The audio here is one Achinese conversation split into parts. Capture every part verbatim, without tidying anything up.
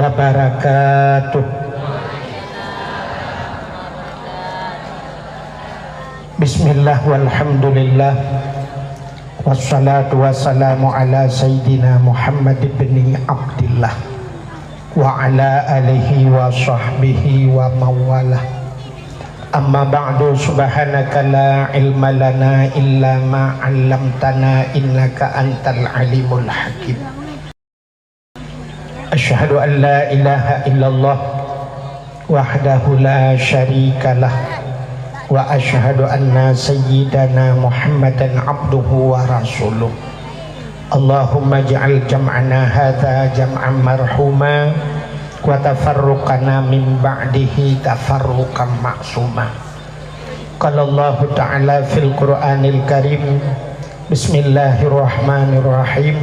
wabarakatuh. Bismillah walhamdulillah. Wassalatu wassalamu ala sayyidina Muhammad ibni Abdillah wa ala alihi wa sahbihi wa mawalah. Amma ba'du, subhanaka la ilma lana illa ma 'allamtana innaka antal alimul hakim. Asyhadu an la ilaha illallah wahdahu la syarikalah, wa asyhadu anna sayyidana Muhammadan abduhu wa rasuluh. Allahumma ij'al jam'ana hadza jam'an marhuma, wa tafarruqana min ba'dihi tafarruqan ma'suma. Qala Allahu ta'ala fil Qur'anil Karim, bismillahirrahmanirrahim,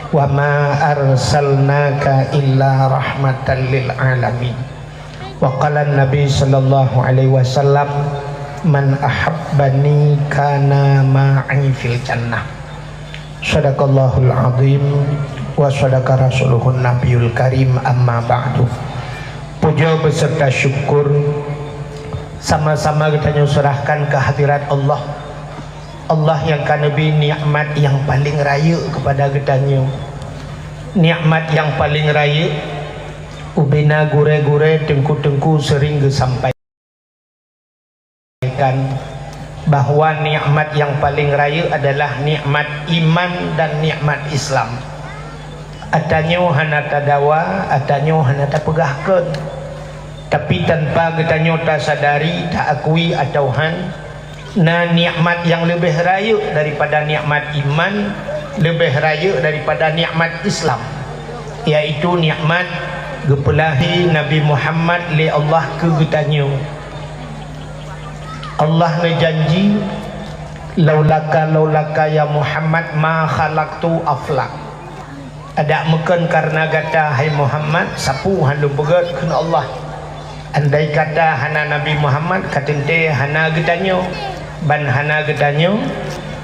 wa ma arsalnaka illa rahmatan lil alamin. Wa qala Nabi sallallahu alaihi wasallam, man ahabbani kana ma'i fil jannah. Sadaqallahul azim wa sadaqa rasuluhun nabiyul karim, amma ba'du. Puja beserta syukur sama-sama geutanyoe serahkan keu hadirat Allah. Allah nyang ka neubri nikmat nyang paleng rayeuk keupada geutanyoe. Nikmat nyang paleng rayeuk, ubena gurée-gurée, teungku-teungku sering geusampaikan bahwa nikmat nyang paleng rayeuk adalah nikmat iman dan nikmat Islam. Atanyoe hana tadawa, atanyoe hana tapeugah kon. Tapi tanpa geutanyoe tasadari, taakui atawa han, na nikmat nyang leubeh rayeuk daripada nikmat iman, leubeh rayeuk daripada nikmat Islam, yaitu nikmat geupeulahé Nabi Muhammad lé Allah keu geutanyoe. Allah neujanji, "Laulaka, laulaka ya Muhammad ma khalaqtu aflak." Adak meukon kareuna gata, hai Muhammad, sapeue han lôn peugét, kheun Allah. Andai kata hana Nabi Muhammad, ka teuntée hana geutanyoe. Ban hana geutanyoe,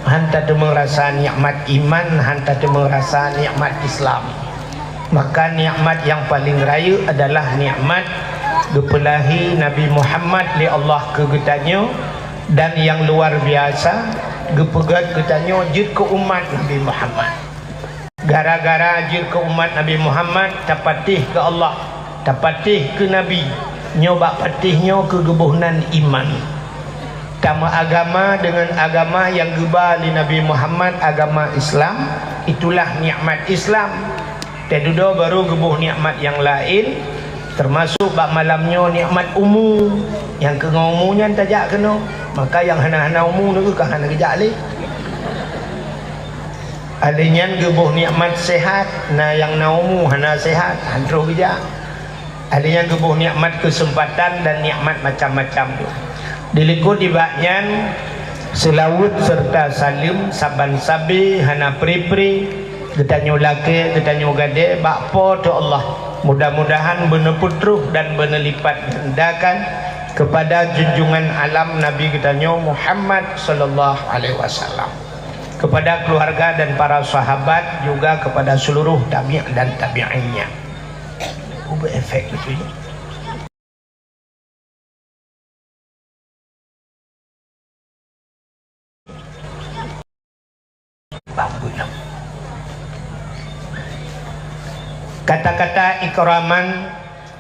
han tateumeung rasa nikmat iman, han tateumeung rasa nikmat Islam. Maka nikmat nyang paleng rayeuk adalah nikmat geupeulahé Nabi Muhammad lé Allah keu geutanyoe, dan nyang luar biasa, geupeugét geutanyoe jeuet keu umat Nabi Muhammad. Gara-gara jeuet keu umat Nabi Muhammad, tapatéh keu Allah, tapatéh keu Nabi. Nyoe bak patéh nyoe keuh geuboh nan iman. Tameuagama deungon agama nyang geuba lé Nabi Muhammad, agama Islam, itulah nikmat Islam. Teududoe barô geuboh nikmat nyang laén, teumasok bak malam nyoe nikmat umu. Nyang keu ngon umu nyan tajak keunoe, maka nyang hana-hana umu nyoe ka hana geujak lé. Alèh nyan geuboh nikmat seuhat, na nyang na umu hana seuhat, han troh geujak. Alèh nyan geuboh nikmat keuseumpatan dan nikmat macam-macam tu. Dilikot nibak nyan, seulaweuet seureuta saleuem saban sabe hana pri-pri geutanyoe lakèe, geutanyoe gadée bak Po teu Allah. Mudah-mudahan beuneupeutroh dan beuneulipat gandakan keupada junjungan alam Nabi geutanyoe Muhammad sallallahu alaihi wasallam, keupada keuluwarga dan para sahabat, juga keupada seuluruh tabi' dan tabi'innya. Ubé efek beutôi. Kata-kata ikraman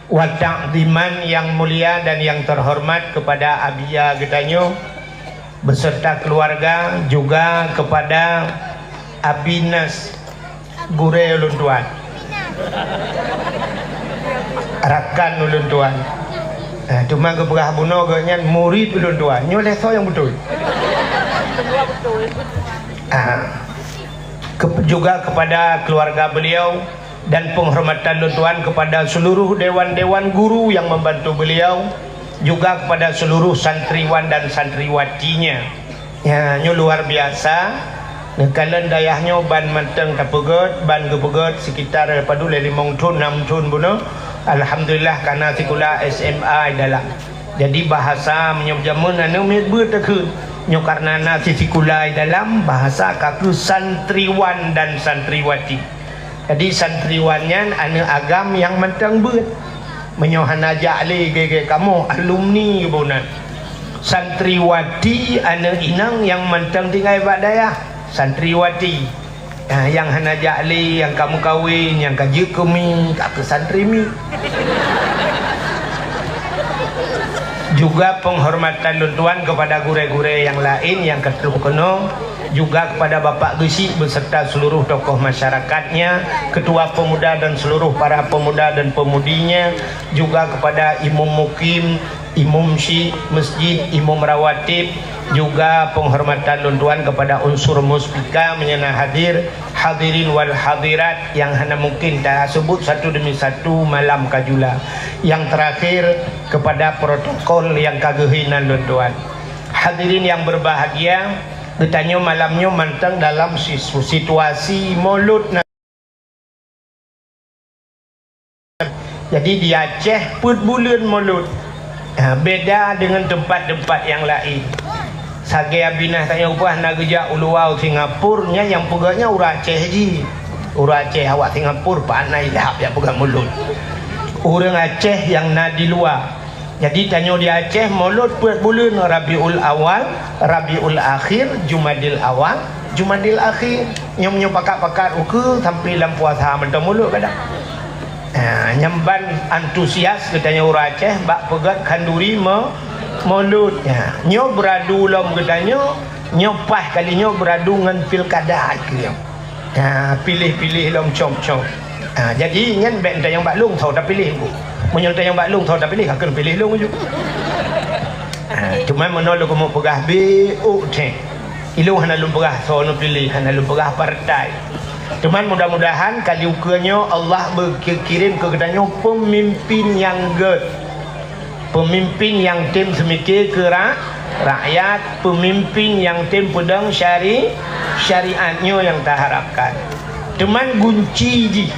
wa ta'ziman yang mulia dan yang terhormat kepada Abiya geutanyoe beserta keluarga, juga kepada Abi Nas, gurée ulôn tuan, rakan ulôn tuan. Eh, teuma geupeugah bunoe geuh nyan murit ulôn tuan. Nyoe lé soe nyang beutôi. Ah, ke-, juga kepada keluarga beliau dan penghormatan lôn tuan kepada seluruh dewan-dewan guru yang membantu beliau, juga kepada seluruh santriwan dan santriwatinya. Ya, nyoe luar biasa. Neukalon dayah nyoe ban mantong tapeugét, ban geupeugét sekitar padub lé limong thon, nam thon bunoe. Alhamdulillah, ka na sikula S M A di dalam. Jadi bahasa meunyoe jameun aneuk miet beuet takheun. Nyoe karena na si sikula di dalam, bahasa ka keu santriwan dan santriwati. Jadi santriwan nyan aneuk agam nyang mantong beuet. Meunyoe hana jak lé gét-gét kamoe alumni geuboh nan. Santriwati aneuk inong nyang mantong tinggai bak dayah, santriwati. Ha, nyang hana jak lé, nyang ka meukawen, nyang ka jeuet keu mi, ka keu santri mi. Juga penghormatan lôn tuan kepada gurée-gurée nyang laén nyang ka troh keunoe, juga kepada Bapak Geuchik beserta seluruh tokoh masyarakatnya, ketua pemuda dan seluruh para pemuda dan pemudinya, juga kepada imum mukim, imum syik masjid, imum rawatib, juga penghormatan lôn tuan kepada unsur muspika meunyoe na hadir, hadirin wal hadirat nyang hana mungkin taseubut satu demi satu malam kajula. Nyang terakhir, kepada protokol nyang ka geuhina lôn tuan. Hadirin yang berbahagia, geutanyoe malam nyoe mantong dalam sis-, situasi Maulud na-, jadi di Aceh peuet buleuen Maulud. Ha, beda dengan tempat-tempat yang lain. Sagai Abinah tanyoe ubah na geujak u luwa u Singapura, nyan nyang peugah nyan ureuëng Aceh jih. Ureuëng Aceh awak Singapura, pat na ilap nyang peugah Maulud. Ureuëng Aceh nyang na di luwa. Jadi tanyoe di Aceh Maulud peuet buleuen, Rabiul Awal, Rabiul Akhir, Jumadil Awal, Jumadil Akhir. Nyoe-nyoe pakat-pakat ukeue sampai lam puasa mantong Maulud kadang. Ha, nyan ban antusias geutanyoe ureuëng Aceh bak peugét khanduri Mau-, Maulud. Ha, nyoe beuradu lom geutanyoe, nyoe paih kali nyoe beuradu ngon pilkada keu nyoe. Ha, piléh-piléh lom com-com. Ha, jadi nyan bék tanyong bak lôn tho tapiléh bu. Meunyoe tanyong bak lôn tho tapiléh, ka keuneuk piléh lôn ju. Ha, cuma meunoe lôn keumeung peugah B U T. Ilôn hana lôn peugah soe neupiléh, hana lôn peugah partai. Cuman mudah-mudahan kali ukeue nyoe Allah beukirém keu geutanyoe peumimpin nyang gét. Peumimpin nyang tem seumike keu ra-, rakyat, peumimpin nyang tem peudong syari-, syariat nyoe nyang taharapkan. Cuman gunci jih,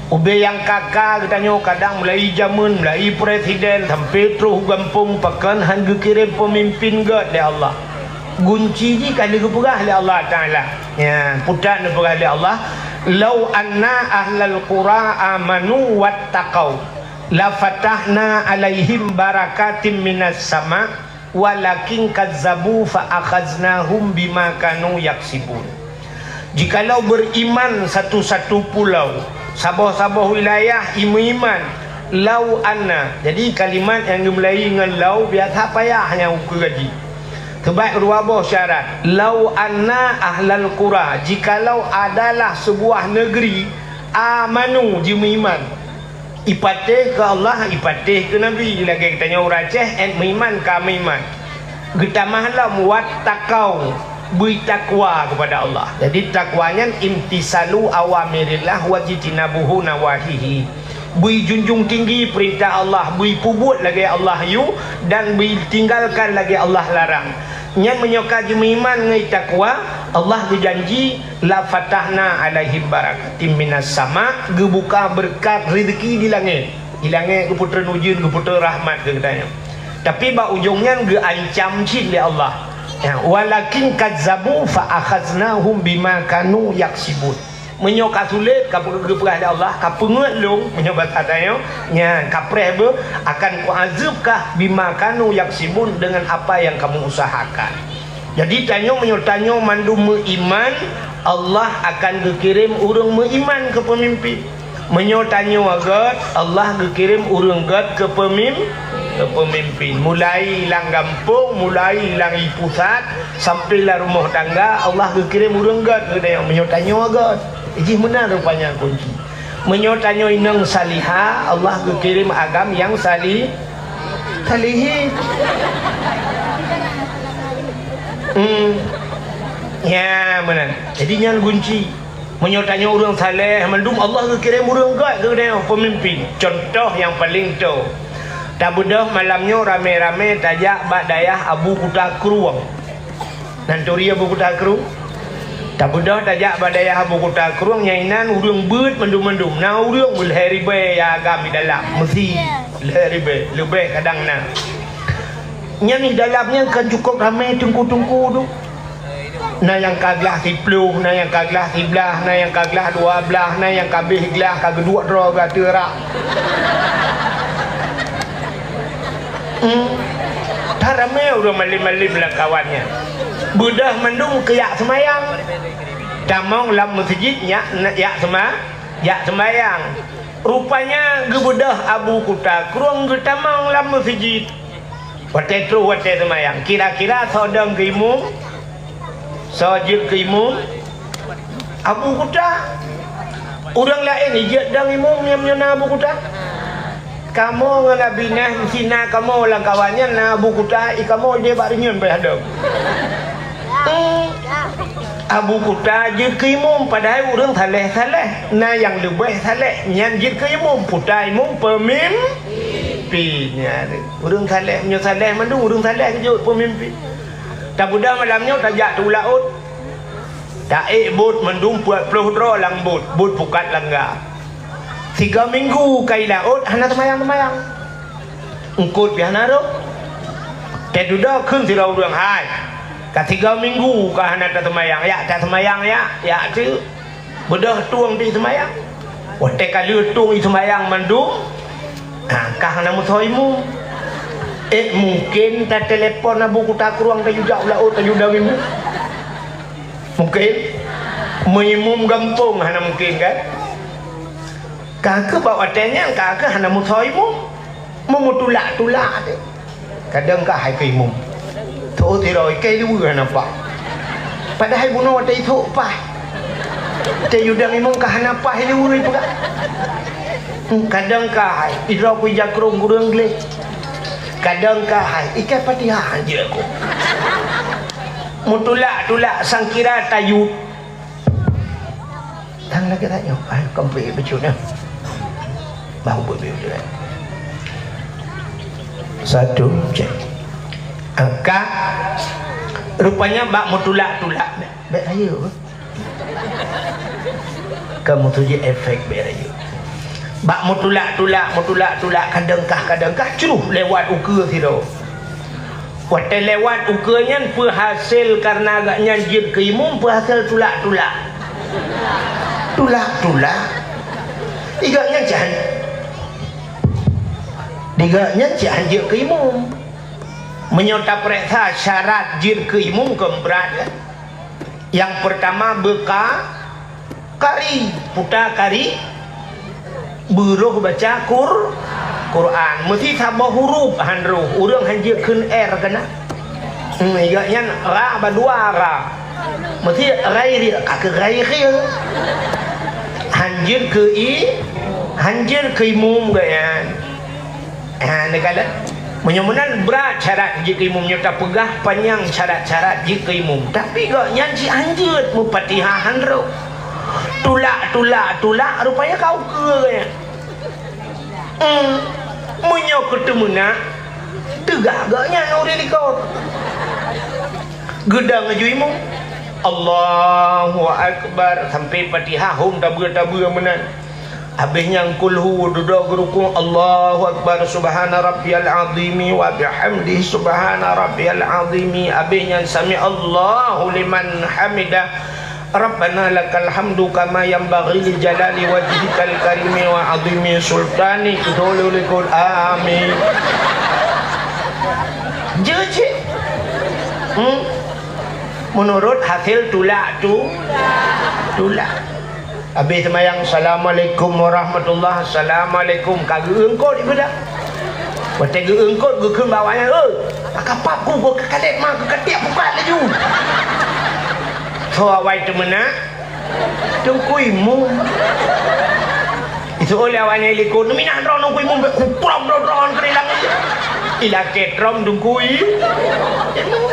ubé nyang ka-ka geutanyoe kadang mulai jameun, mulai presiden sampai troh u gampông pakon hán geukirém peumimpin gét lé Allah. Gunci jih ka lheueh geupeugah lé Allah Taala. Nyan, putak neupeugah lé Allah, "Lau anna ahlal qura amanu wattaqau, la fatahna alaihim barakatim minas sama, walakin kazzabu fa akhaznahum bima kanu yaksibun." Jikalau beriman satu-satu pulau, saboh-saboh wilayah imeuiman, lau anna. Jadi kalimat nyang geumulai ngon lau biasa payah nyang ukeue gaji. Sebab dua boh syarat. Lau anna ahlal qura, jikalau adalah sebuah negeri, amanu, jimeuiman. Ipatéh keu Allah, ipatéh keu Nabi. Lagée geutanyoe ureuëng Aceh, et meuiman ka meuiman. Geutamah lom wattaqau, beuitakwa kepada Allah. Jadi takwa nyan imtisalu awamirillah wajtinabuhu nawahihi. Bui junjung tinggi peurintah Allah, bui peubuet lagée Allah yue, dan bui tinggalkan lagée Allah larang. Nyan meunyoe ka jimeuiman ngon takwa, Allah geujanji, "La fatahna alaihim barakatim minas sama," geubuka beureukat rezeki di langét. Di langét geupeutreun ujeuen, geupeutreun rahmat keu geutanyoe. Tapi bak ujong nyan geuancam cit lé Allah. Ya, "Walakin kazzabu fa akhaznahum bima kanu yaksibun." Meunyoe ka sulet, ka geupeugah lé Allah, ka peungeuet lôn, meunyoe basa tanyoe, nyan, ka preh beuh, akan kuazeub kah bima kanu yaksibun, dengan apa yang kamu usahakan. Jadi tanyoe, meunyoe tanyoe mandum meuiman, Allah akan geukirém ureuëng meuiman keu peumimpin. Meunyoe tanyoe gét, Allah geukirém ureuëng gét keu peumim-, keu peumimpin. Mulai lam gampông, mulai lam i pusat, sampai lam rumoh tangga, Allah geukirém ureuëng gét keu tanyoe. Meunyoe tanyoe gét, jih meunan rupanya kunci. Meunyoe tanyoe inong salihah, Allah geukirém agam nyang sali-, salihin. Hmm. Ya, meunan. Jadi nyan kunci. Meunyoe tanyoe ureuëng saleh mandum, Allah geukirém ureuëng gét keu tanyoe peumimpin. Contoh nyang paleng toe, tabeudôh malam nyoe ramé-ramé tajak bak dayah Abu Kuta Krueng. Nan turi Abu Kuta Krueng? Tabeudôh tajak bak dayah Abu Kuta Krueng, nyan inan ureuëng beuet mandum-mandum. Na ureuëng lhée ribée nyang agam di dalam, meusi lhée ribée, leubeh kadang na. Nyan di dalam nyan kan cukôp ramé teungku-teungku tu. Na nyang ka glah siploh, na nyang ka glah siblaih, na nyang ka glah dua blaih, na nyang ka abéh glah ka geuduek droe gata rak. Hmm. That ramé ureuëng malém-malém lam kawan nyan. Beudôh mandum keu jak seumayang. Tamong lam meuseujid nyak, nyak seuma-, jak seumayang. Rupanya geubeudôh Abu Kuta Krueng geutamong lam meuseujid. Watée troh watée seumayang, kira-kira soe dong keu imum? Soe jeuet keu imum? Abu Kuta. Ureuëng laén jeuet dong imum nyang meunyoe na Abu Kuta? Kamoe ngon Abi Nah meusi na kamoe lam kawan nyan na Abu Kuta, i kamoe idéh bak reunyeun payah dong. Hmm. Abu Kuta jeuet keu imum, padahai ureuëng saleh-saleh. Na nyang leubeh saleh, nyan jeuet keu imum. Puta imum peumimpin. Nyan. Ureuëng saleh, meunyoe saleh mandum, ureuëng saleh jeuet peumimpin. Tabeudôh malam nyoe tajak u laôt. Taék bot mandum peuet ploh droe lam bot, bot pukat langga. Tiga minggu ka i laôt hana teumayang-teumayang. Eungkot pih hana rhot. Teududoe kheun sidroe ureuëng, "Hai, ka tiga minggu ka hana tateumayang, yak tateumayang yak, yak teuk." Beudôh tueng pih teumayang. Watée ka lheueh tueng i teumayang mandum, ha, ka hana meusoe imum. Eh, mungken tatelepon Abu Kuta Krueng tayue jak u laôt tayue dong imum. Mungken? Meuimum gampông hana mungken kan? Ka keuh bak watée nyan ka keuh hana meusoe imum. Meumutulak-tulak teuh. Kadang ka hai keu imum. Tho sidroe ikai luweue hana paih. Padahai bunoe watée ithok paih. Teuh yudang imum ka hana paih luweue ipeugah. Hmm, kadang ka hai idroe ku ija krong gureueng gleh. Kadang ka hai ikai Fatihah jeuet ku. Meutulak-tulak sangkira tayue. Tang lagée tanyoe, ai, keumpik bacut nyan. Bahu beubiet tu kan. Satu, cek. Angka. Rupanya bak meutulak-tulak, bèk, bèk rayeuk. Ka meutuju efek bèk rayeuk. Bak meutulak-tulak, meutulak-tulak, kadang kah, kadang kah, cruh lewat ukeue sidroe. Watée lewat ukeue nyan peuhasil kareuna gobnyan jeuet keu imum peuhasil tulak-tulak. Tulak-tulak. Di gobnyan cit han-, di gobnyan cit han jeuet keu imum. Meunyoe tapeuriksa syarat jeuet keu imum kon brat kan. Nyang peurtama beuka Kari, puta kari, beuroh baca Qur-, Quran. Meusi saboh huruf han roh, ureuëng han jeuet kheun R keunan. Hmm, gobnyan ra ba dua ra. Meusi ghairi, ka keu ghairi. Han jeuet keu i, han jeuet keu imum gobnyan. Ha, neukalon. Meunyoe meunan brat syarat jeuet keu imum, nyoe tapeugah panyang syarat-syarat jeuet keu imum. Tapi gobnyan cit han jeuet meufatihah han roh. Tulak, tulak, tulak, rupanya ka ukeue gobnyan. Hmm. Meunyoe keu teumeunak, teugah gobnyan ureuëng likot. Geudong laju imum. Allahu Akbar. Sampai Fatihah hom tabeue-tabeue meunan. Habéh nyan kulhu dudoe geurukuk, Allahu Akbar, subhana rabbiyal azimi wa bihamdihi, subhana rabbiyal azimi. Habéh nyan sami Allahu liman hamidah, Rabbana lakal hamdu kama yanbaghi li jalali wajhikal karimi wa azimi sultanik. Amin. Jeuet cit. Hmm? Meunurot hasil tulak tu, tulak. Habéh seumayang, "Assalamualaikum warahmatullah, assalamualaikum." Ka geueungkot ibadah. Watée geueungkot, geukheun bak awaknyan, "Oi, maka pap ku, ku ka kalét ma, ku ka tiek pukat laju." Soe awai teumeunak? Teungku Imum. Iseuôt lé awaknyan i likot, "Neuminah droe Teungku Imum, bèk ku trom droe-droe keu di langét." Ilakée trom Teungku I-, Imum.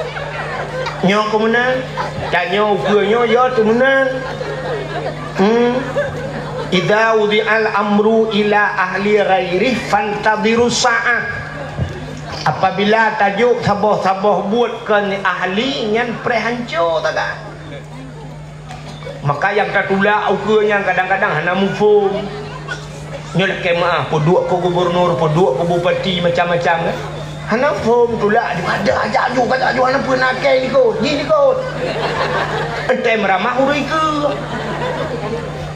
Nyoe keu meunan, tanyoe ukeue nyoe yo teu meunan. Hmm. Idza wudi'al amru ila ahli ghairih fantadhiru sa'ah. Apabila tajok saboh-saboh buet keu ahli nyan preh hanco sagai. Maka nyang tatulak ukeue nyan kadang-kadang hana muphom. Nyoe lakée meuáh, peuduek keu gubunur, peuduek keu bupati, macam-macam kan. Hana phôn tulak di, "Kada, jak ju, kada ju, hana peue nakèe likôt, jih likôt." Entée meuramah ureueng keue.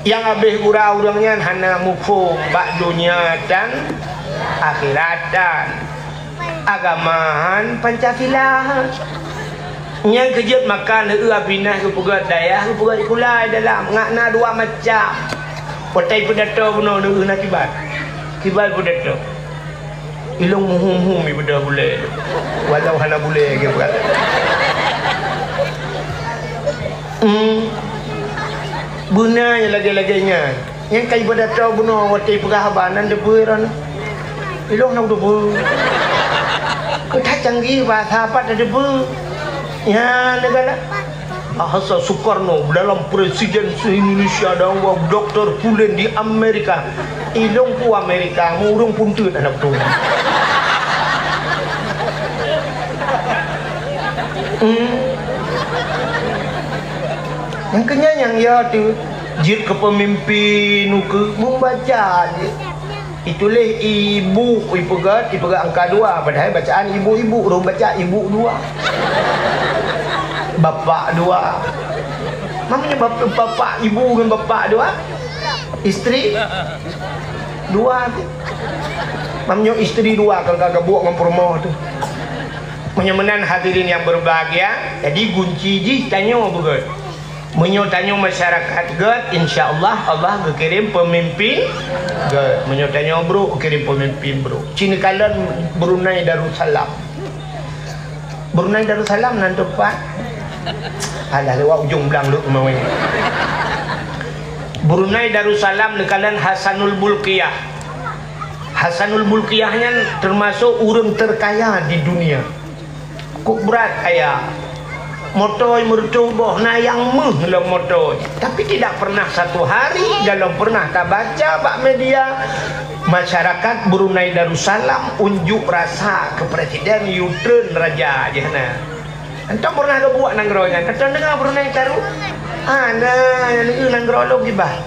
Nyang habéh gura ureueng nyan hana muphom bak donya tan akhirat tan. Agama han Pancasila. Nyang keujeuet makan lheueh abinah geupeugöt dayah, geupeugöt sikula dalam, ngak na dua macam. Watèe peudato bunoe lheueh na kiban. Kiban peudato. Ilong muhum-muhum ibadah bulèe. Walau hana bulèe geupeugöt. Hmm. Beuna nyang lagèe-lagèe nyan. Nyang ka ibadat droe bunoe watèe peugah haba nan deubeu ron. Ilong na deubeu. Keu that canggih bahasa pat deubeu. Nyan deugana. Bahasa Soekarno dalam presiden se-Indonesia dan wah doktor Pulen di Amerika. Ilong ku Amerika, murung pun teut anak tu. Hmm. Nyang keunyan nyang ya tu. Jeuet keu peumimpin ukeue, meubaca jeuet. Ituléh ibu, ipeugöt, ipeugöt angka dua, padahai bacaan ibu-ibu, ureueng baca ibu dua. Bapak dua. Maknanya bap-, bapak, ibu ngon bapak dua, isteri dua tu. Maknanya isteri dua kan ka gabuk ngon peurumoh tu. Meunyoe meunan hadirin yang berbahagia, jadi gunci jih tanyoe beugöt. Meunyoe tanyoe masyarakat göt, insya Allah, Allah geukirém peumimpin göt. Meunyoe tanyoe brok, geukirém peumimpin brok. Ci neukalon Brunei Darussalam. Brunei Darussalam nan teumpat. Alah, lewat ujong blang lôn mawén. Brunei Darussalam neukalon Hasanul Bolkiah. Hasanul Bolkiah nyan teumasok ureueng terkaya di dunia. Kok brat kaya. Moto meureutoh boh na nyang méuh lom moto. Tapi tidak pernah satu hari dalam pernah tabaca bak media masyarakat Brunei Darussalam unjuk rasa keu presiden, U-turn raja jih na. Entah pernah geubuat nanggroe nyan. Ka deungoe Brunei Darussalam? Hana, nanggroe lom gibah.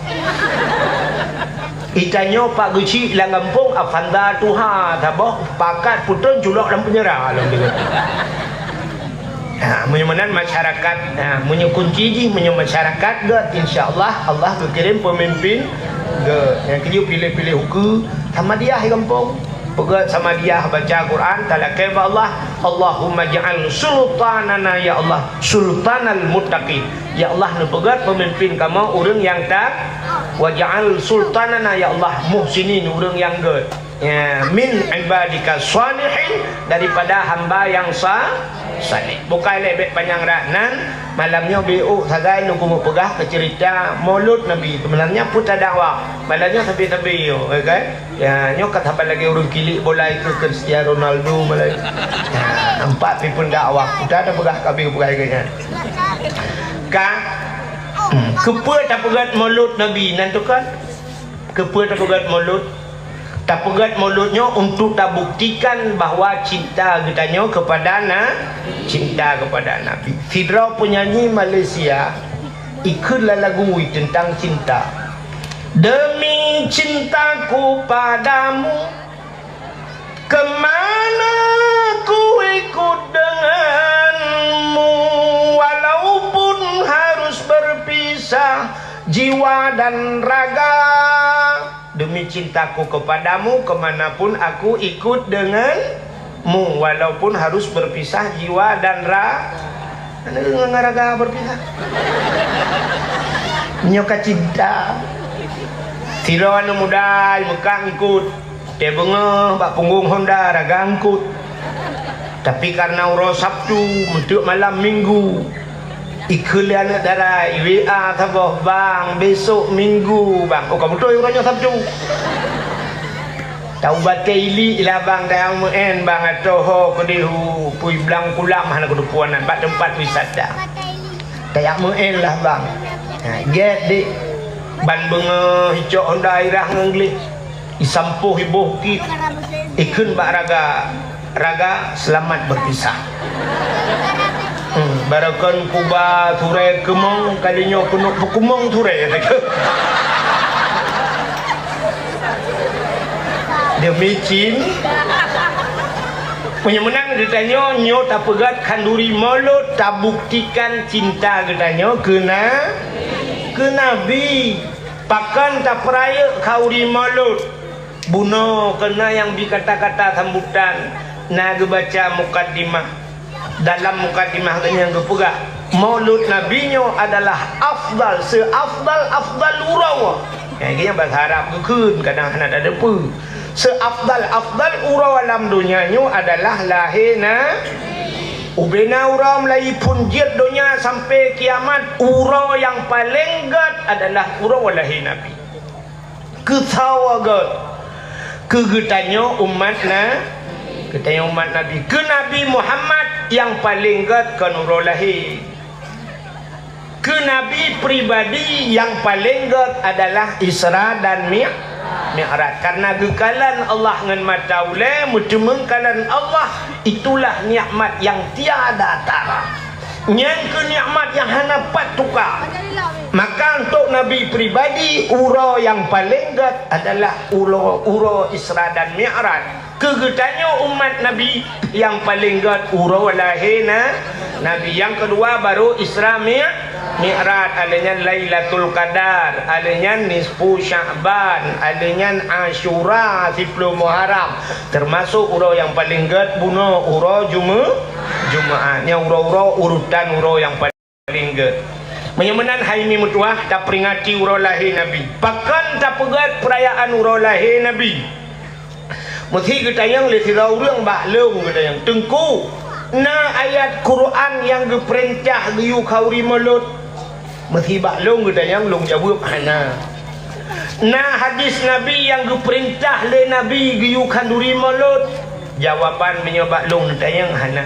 Itanyoe pak geuchik lam gampông Avanda tuha saboh pakat putôn culok lam penjara lom deungon. Ha, meunyoe meunan masyarakat, ha, meunyoe kunci jih, meunyoe masyarakat göt, insya Allah, Allah geukirém peumimpin göt. Nyang keujeuet piléh-piléh ukeue, Samadiyah di gampông. Peugöt Samadiyah baca Quran, talakèe bak Allah, "Allahumma ja'al sultanana ya Allah, sultanal muttaqin." Ya Allah, neupeugöt peumimpin kamoe ureueng nyang taat. "Waj'al sultanana ya Allah muhsinin," ureueng nyang göt. Ya, "min ibadika shalihin," daripada hamba nyang sa-, saleh. Bukai lé bèk panyang rat nan, malam nyoe beuôk sagai lôn keuneuk peugah keu ceurita Maulud Nabi. Malam nyoe peue tadakwah. Malam nyoe sabe-sabe nyoe, ya kan? Ya, nyoe ka saban lagèe ureueng kilik bola itu Cristiano Ronaldo malam. Ya, nampak pi pun dakwah. Udah ada peugah kabi bukai ke nyan. Ka, hmm, keupeue tapeugöt Maulud Nabi nan tu kan? Keupeue tapeugöt Maulud? Tapeugöt Maulud nyoe untuk tabuktikan bahwa cinta geutanyoe kepada na-, cinta kepada Nabi. Sidroe penyanyi Malaysia ikheun lam lagu tentang cinta. Demi cintaku padamu, kemana ku ikut denganmu, walaupun harus berpisah jiwa dan raga. Demi cintaku kepadamu, kemanapun aku ikut denganmu, walaupun harus berpisah jiwa dan ra-, Aneuk ngon raga berpisah. Nyoe ka cinta. Sidroe aneuk muda i Meukah eungkôt, teubeungoh bak punggong honda raga eungkôt. Tapi karena uroe Sabtu, meunteuk malam Minggu, ikheun lé aneuk dara, i W A saboh, "Bang, besok Minggu, Bang." Oh, ka beutôi uroe nyoe Sabtu. Taubat keu ilik lah bang, tajak meu'en bang, ateueh ho keudeh u Pui Blang Kulam hana keudeupuan nan bak teumpat wisata. Tajak meu'en lah bang. Ha, gét dek. Ban beungoh icok honda irah ngon gleh. Isampoh iboh kit. Ikheun bak raga. Raga, selamat berpisah. Hmm, baroekon kuba surée keumong, kali nyoe keuneuk peukeumong surée. Demi cin-, Meunyoe meunan geutanyoe nyoe tapeugét khanduri Maulud tabuktikan cinta geutanyoe keu na-, keu Nabi. Pakon tapeurayeuk khanduri Maulud? Bunoe keunan nyang bri kata-kata sambutan na geubaca mukaddimah. Dalam mukaddimah geuh nyan geupeugah, Maulud Nabi nyoe adalah afdal, seafdal-afdal uroe. Nyang geuh nyan bahasa Arab geukheun, kadang hana tateupeue. Seafdal-afdal uroe lam donya nyoe adalah lahé na-, ubena uroe mulai phon jeuet donya sampai kiamat, uroe nyang paleng gét adalah uroe lahé Nabi. Keu sawa gét? Keu geutanyoe umat na-, geutanyoe umat Nabi. Keu Nabi Muhammad nyang paleng gét kon uroe lahé. Keu Nabi pribadi nyang paleng gét adalah Isra dan Mi-, Mi'raj. Karena geukalon Allah ngon mata ulée, meuteumeung kalon Allah, itulah nikmat nyang tiada tara. Nyan keuh nikmat nyang hana pat tuka. Maka untuk Nabi pribadi, uroe nyang paleng gét adalah uroe, uroe Isra dan Mi'raj. Keu geutanyoe umat Nabi, nyang paleng gét uroe lahé na-, Nabi. Nyang keudua baru Isra Mi-, Mi'raj, alheuh nyan Lailatul Qadar, alheuh nyan nisfu Sya'ban, alheuh nyan Asyura, siploh Muharram. Teumasok uroe nyang paleng gét bunoe uroe Jume-, Jumaat. Nyan uroe-uroe urutan uroe nyang paleng gét. Meunyoe meunan hai mi meutuwah, taperingati uroe lahé Nabi. Pakon tapeugét peurayaan uroe lahé Nabi? Meusi geutanyong lé sidroe ureuëng bak lôn, geutanyong, "Teungku, na ayat Quran nyang geupeurintah geuyue khanduri Maulud?" Meusi bak lôn geutanyong, lôn jaweueb, "Hana." "Na hadis Nabi nyang geupeurintah lé Nabi geuyue khanduri Maulud?" Jawaban meunyoe bak lôn neutanyong, "Hana."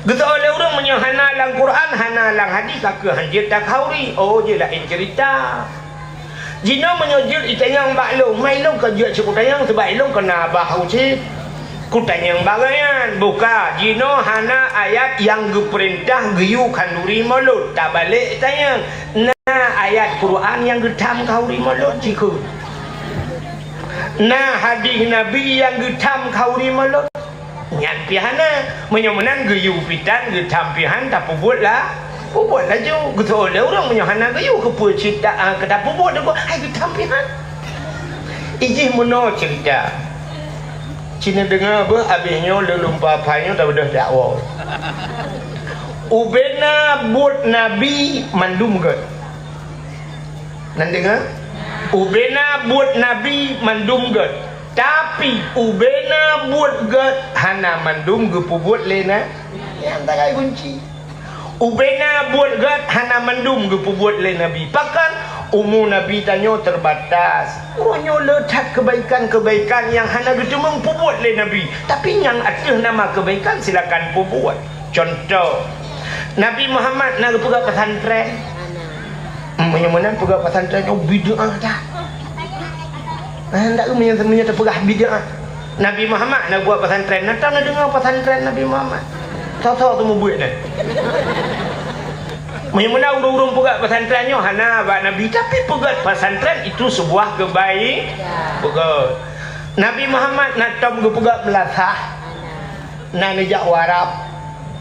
Geuseuôt lé ureuëng, "Meunyoe hana lam Quran, hana lam hadis, pakon han jeuet takhanduri?" Oh, jih laén ceurita. Jinoe meunyoe jeuet itanyong bak lôn, ma ilôn ka jeuet cit kutanyong, sabab ilôn kon na babah cit. Kutanyong bak gobnyan, buka, jinoe hana ayat nyang geupeurintah geuyue khanduri Maulud. Tabalek itanyong, na ayat Quran nyang geutham khanduri Maulud, jikheun. Na hadis Nabi nyang geutham khanduri Maulud. Nyan pih hana. Meunyoe meunan geuyue pih tan, geutham pih han, tapeubuet la-, peubuet laju. Geuseuôt lé ureuëng, "Meunyoe hana geuyue, keupeue cit ta-, ah, keu tapeubuet?" Teungku, "Hai geutham pih han." Ijih meunoe ceurita. Ci neudeungoe beuh, abéh nyoe lôn lumpa phai nyoe tabeudôh dakwoe. Ubena buet Nabi mandum gét. Nan deungoe? Ubena buet Nabi mandum gét. Tapi, ubena buet gét hana mandum geupeubuet lé na-, nyan tagai kunci. Ubena buet gét hana mandum geupeubuet lé Nabi. Pakon? Umu Nabi tanyoe teubatas. Uroe nyoe le that keubaikan-keubaikan nyang hana geuteumeung peubuet lé Nabi. Tapi nyang ateueh nama keubaikan silakan peubuet. Cuntoh, Nabi Muhammad na geupeugah pesantren? Meunyoe meunan peugah pesantren nyoe bid'ah that. Nah, ndak meunyoe, meunyoe teupeugah bid'ah. Nabi Muhammad na buet pesantren, na tam na deungoe pesantren Nabi Muhammad. Soe-soe teumubuet nyan. Meunyoe meunan ureuëng-ureuëng peugah pesantren nyoe hana bak Nabi, tapi peugah pesantren itu sebuah kebaik-, peugah. Nabi Muhammad na tom geupeugah meulasah. Na neujak u Arab,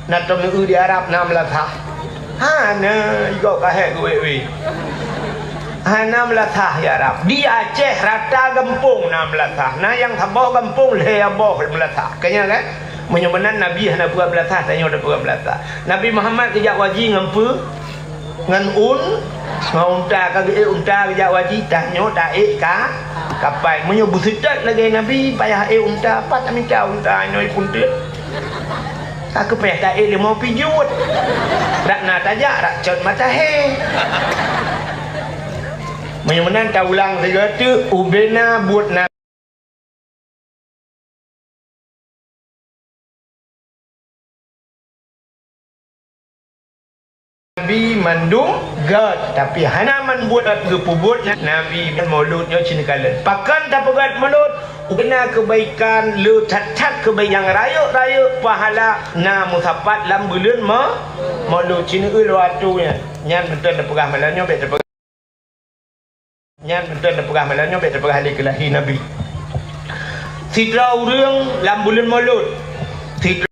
na tom neueu di Arab na meulasah? Hana, igoe kahé geuwék-wék. Hana meulasah di Arab. Di Aceh rata gampông na meulasah. Na nyang saboh gampông lhée boh meulasah. Ka nyan kan? Meunyoe meunan Nabi hana peugah meulasah, tanyoe tapeugah meulasah. Nabi Muhammad geujak u haji ngon peue? Ngon un-, ngon unta, ka geuék unta geujak u haji, tanyoe taék ka-, kapai. Meunyoe beuseutôt lagée Nabi, payah ék unta, pat tamita unta inoe peunteuet. Ka keuh payah taék leumo pijuet. Rak na tajak, rak cot mata hé. Meunyoe meunan taulang sigoe teuk, ubena buet na Nabi mandum gét, tapi hana man buet geupeubeuet Nabi. Maulud nyoe cit neukalon. Pakon tapeugét Maulud? Ubena keubaikan, le that-that keubaikan nyang rayeuk-rayeuk pahala na meusapat lam buleuen ma-, Maulud. Cit neueu lôn atô nyan. Nyan meuteun tapeugah malam nyoe, bék tapeugah. Nyan meuteun tapeugah malam nyoe, bék tapeugah lé keu lahé Nabi. Sidroe ureuëng lam buleuen Maulud, Sidroe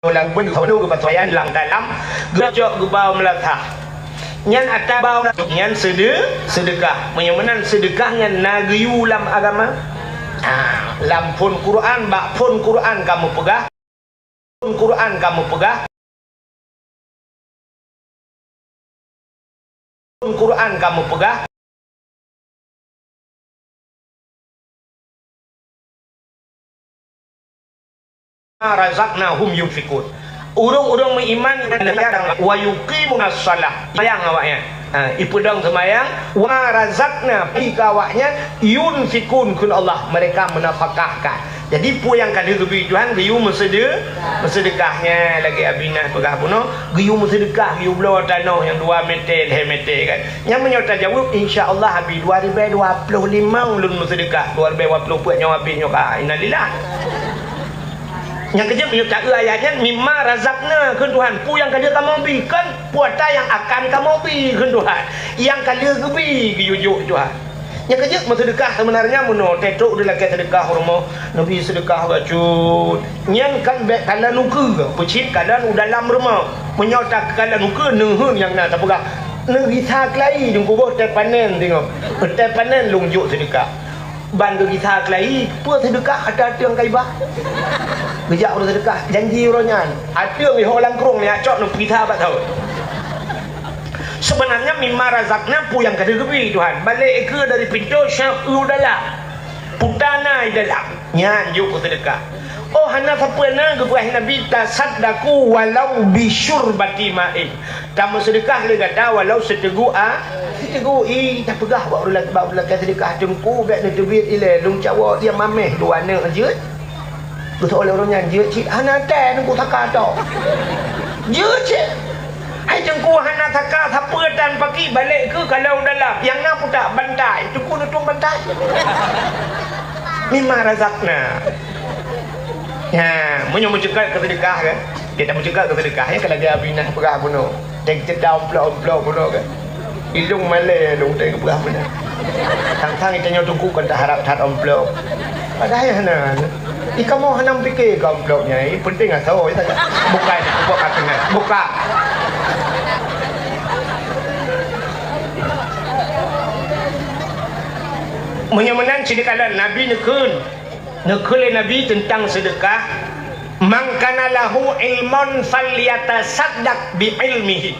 Lam bun khawlu geupasoyan lam dalam, geucok geubau meulasah. Nyan ata bau nyan sede-, sedekah. Meunyoe meunan sedekah nyan na geuyue lam agama. Ha, lam phon Quran, bak phon Quran kamoe peugah. Phon Quran kamoe peugah. Phon Quran kamoe peugah. Razaqnahum yunfiqun. Ureuëng-ureuëng meuiman wa yuqimunas shalah. Seumayang awaknyan. Ha, ipeudong seumayang, wa razaqna, pi keu awaknyan, yunfiqun, kheun Allah, mereka menafkahkan. Jadi, peue nyang ka lheueh geubri Tuhan, geuyue meusede-, meusedekah nyan lagée Abinah peugah bunoe, geuyue meusedekah, geuyue bloe tanoh nyang dua meter, lhée meter kan. Nyan meunyoe tajaweueb, insya Allah, Abi, dua ribée dua ploh limong lôn meusedekah, dua ribée dua ploh peuet nyoe habéh nyoe ka, innalillah. Nyang keujeuet meunyoe taeu ayat nyan, mimma razaqna, kheun Tuhan, peue nyang ka lheueh kamoe bi, kon peue ata nyang akan kamoe bi, kheun Tuhan. Nyang ka lheueh geubi, geuyue jok Tuhan. Nyang keujeuet meuseudeukah seubeunarnya meunoe, teutrok dilakée seudeukah u rumoh, neubi seudeukah bacut. Nyan kan bék kalon ukeue, peucit kalon u dalam rumoh. Meunyoe takalon ukeue, neuheun nyang na tapeugah, "Neugisa keulayi, Teungku, boh teuh panen singoh. Teuh panen lôn jok seudeukah." Ban geugisa keulayi, peue seudeukah ata ateueng ka iba? Geujak ureuëng seudeukah, janji uroe nyan. Ateueng iho lam krueng, nyak cok neugisa bak saut. Seubeunarnya mimma razaqna peue nyang ka lheueh geubri Tuhan. Balek ikeue dari pintoe syab u dalam. Putana i dalam. Nyan jok keu seudeukah. Oh, hana sapeue na geupeugah Nabi, "Tasaddaqu walau bisyurbati ma'in." Tameuseudeukah lé gata walau siteuguk a-, siteuguk ie. Tapeugah bak ureuëng lak-, bak ureuëng lakée seudeukah, "Teungku, bék neuteubiet ilée, lôn cawok ie mameh dua aneuk jeuet." Geuseuôt lé ureuëng nyan, "Jeuet cit." "Hana tée, Teungku, saka tok." "Jeuet cit." "Hai Teungku, hana saka, sapeue tan paki, balek ikeue kalau dalam. Nyang na putak bantai, Teungku, neutueng bantai." Mimma razaqna. Ya, meunyoe meuceukat keu seudeukah, kan? Kita meuceukat keu seudeukah, ya, kan lagée Abinah peugah bunoe. Teuh ceuta amplop-amplop bunoe, kan? Ilong malée lôn teuh geupeugah meunan. Sang-sang geutanyoe Teungku kon taharab that amplop. Padahai hana. Ih, kamoe hana meupiké keu amplop nyan. Ih, penting asoe saja. Bukai, buka keunan. Buka. Meunyoe meunan, seudeukah lom Nabi neukheun. Neukheun lé Nabi teuntang seudeukah, "Man kana lahu ilmun falyatasaddaq bi ilmihi,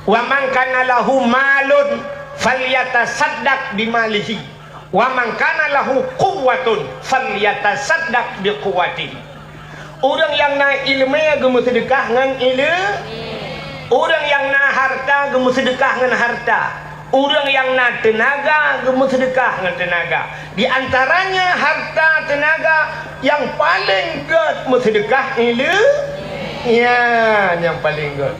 wa man kana lahu malun falyatasaddaq bi malihi, wa man kana lahu quwwatun falyatasaddaq bi quwwatihi." Ureuëng nyang na iéleumé geumeuseudeukah ngon iéleumé. Ureuëng nyang na hareuta geumeuseudeukah ngon hareuta. Ureuëng nyang na teunaga geumeuseudeukah ngon teunaga. Di antaranya hareuta teunaga nyang paleng gét meuseudeukah iéleumé. Ya, nyang paleng gét.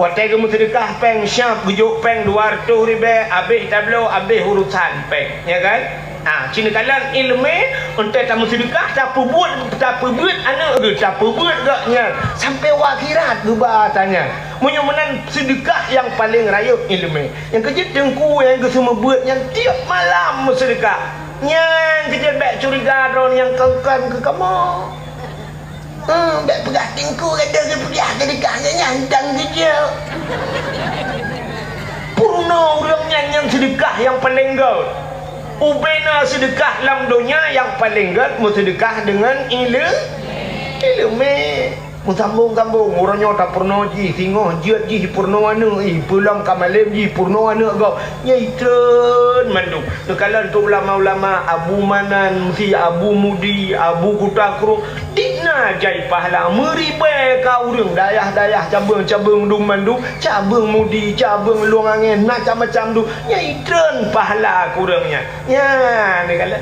Watée geumeuseudeukah péng syab, geujok péng dua reutôh ribée, abéh tabloe, abéh urosan péng, ya kan? Ah, cit neukalon iéleumé, untée tameuseudeukah, tapeubuet, tapeubeuet aneuk geuh, tapeubeuet gobnyan, sampoe u akhirat geuba ata nyan. Meunyoe meunan seudeukah nyang paleng rayeuk iéleumé. Nyang keujeuet teungku nyang geuseumeubeuet nyan tieb malam meuseudeukah. Nyang keujeuet bék curiga droe nyang kon-kon keu kamoe. Hmm, bék peugah teungku gata geupeugah seudeukah nyan nyang dang geujok. Peurunoe ureuëng nyan nyang seudeukah nyang paleng gét. Ubena seudeukah lam donya nyang paleng gét meuseudeukah deungon ileu-, iéleumé. Meusambong-sambong, uroe nyoe tapeurunoe jih, singoh jeuet jih peurunoe aneuk jih, peulom ka malem jih peurunoe aneuk gob. Nyan itreun mandum. Neukalon tu ulama-ulama, Abu Manan, si Abu Mudi, Abu Kuta Krueng, dikna jai pahala meuribée ka ureuëng dayah-dayah, cabeueng-cabeueng dum mandum, cabeueng Mudi, cabeueng Lueng Angén, macam-macam dum, nyan itreun pahala keu ureuëng nyan. Nyan, neukalon.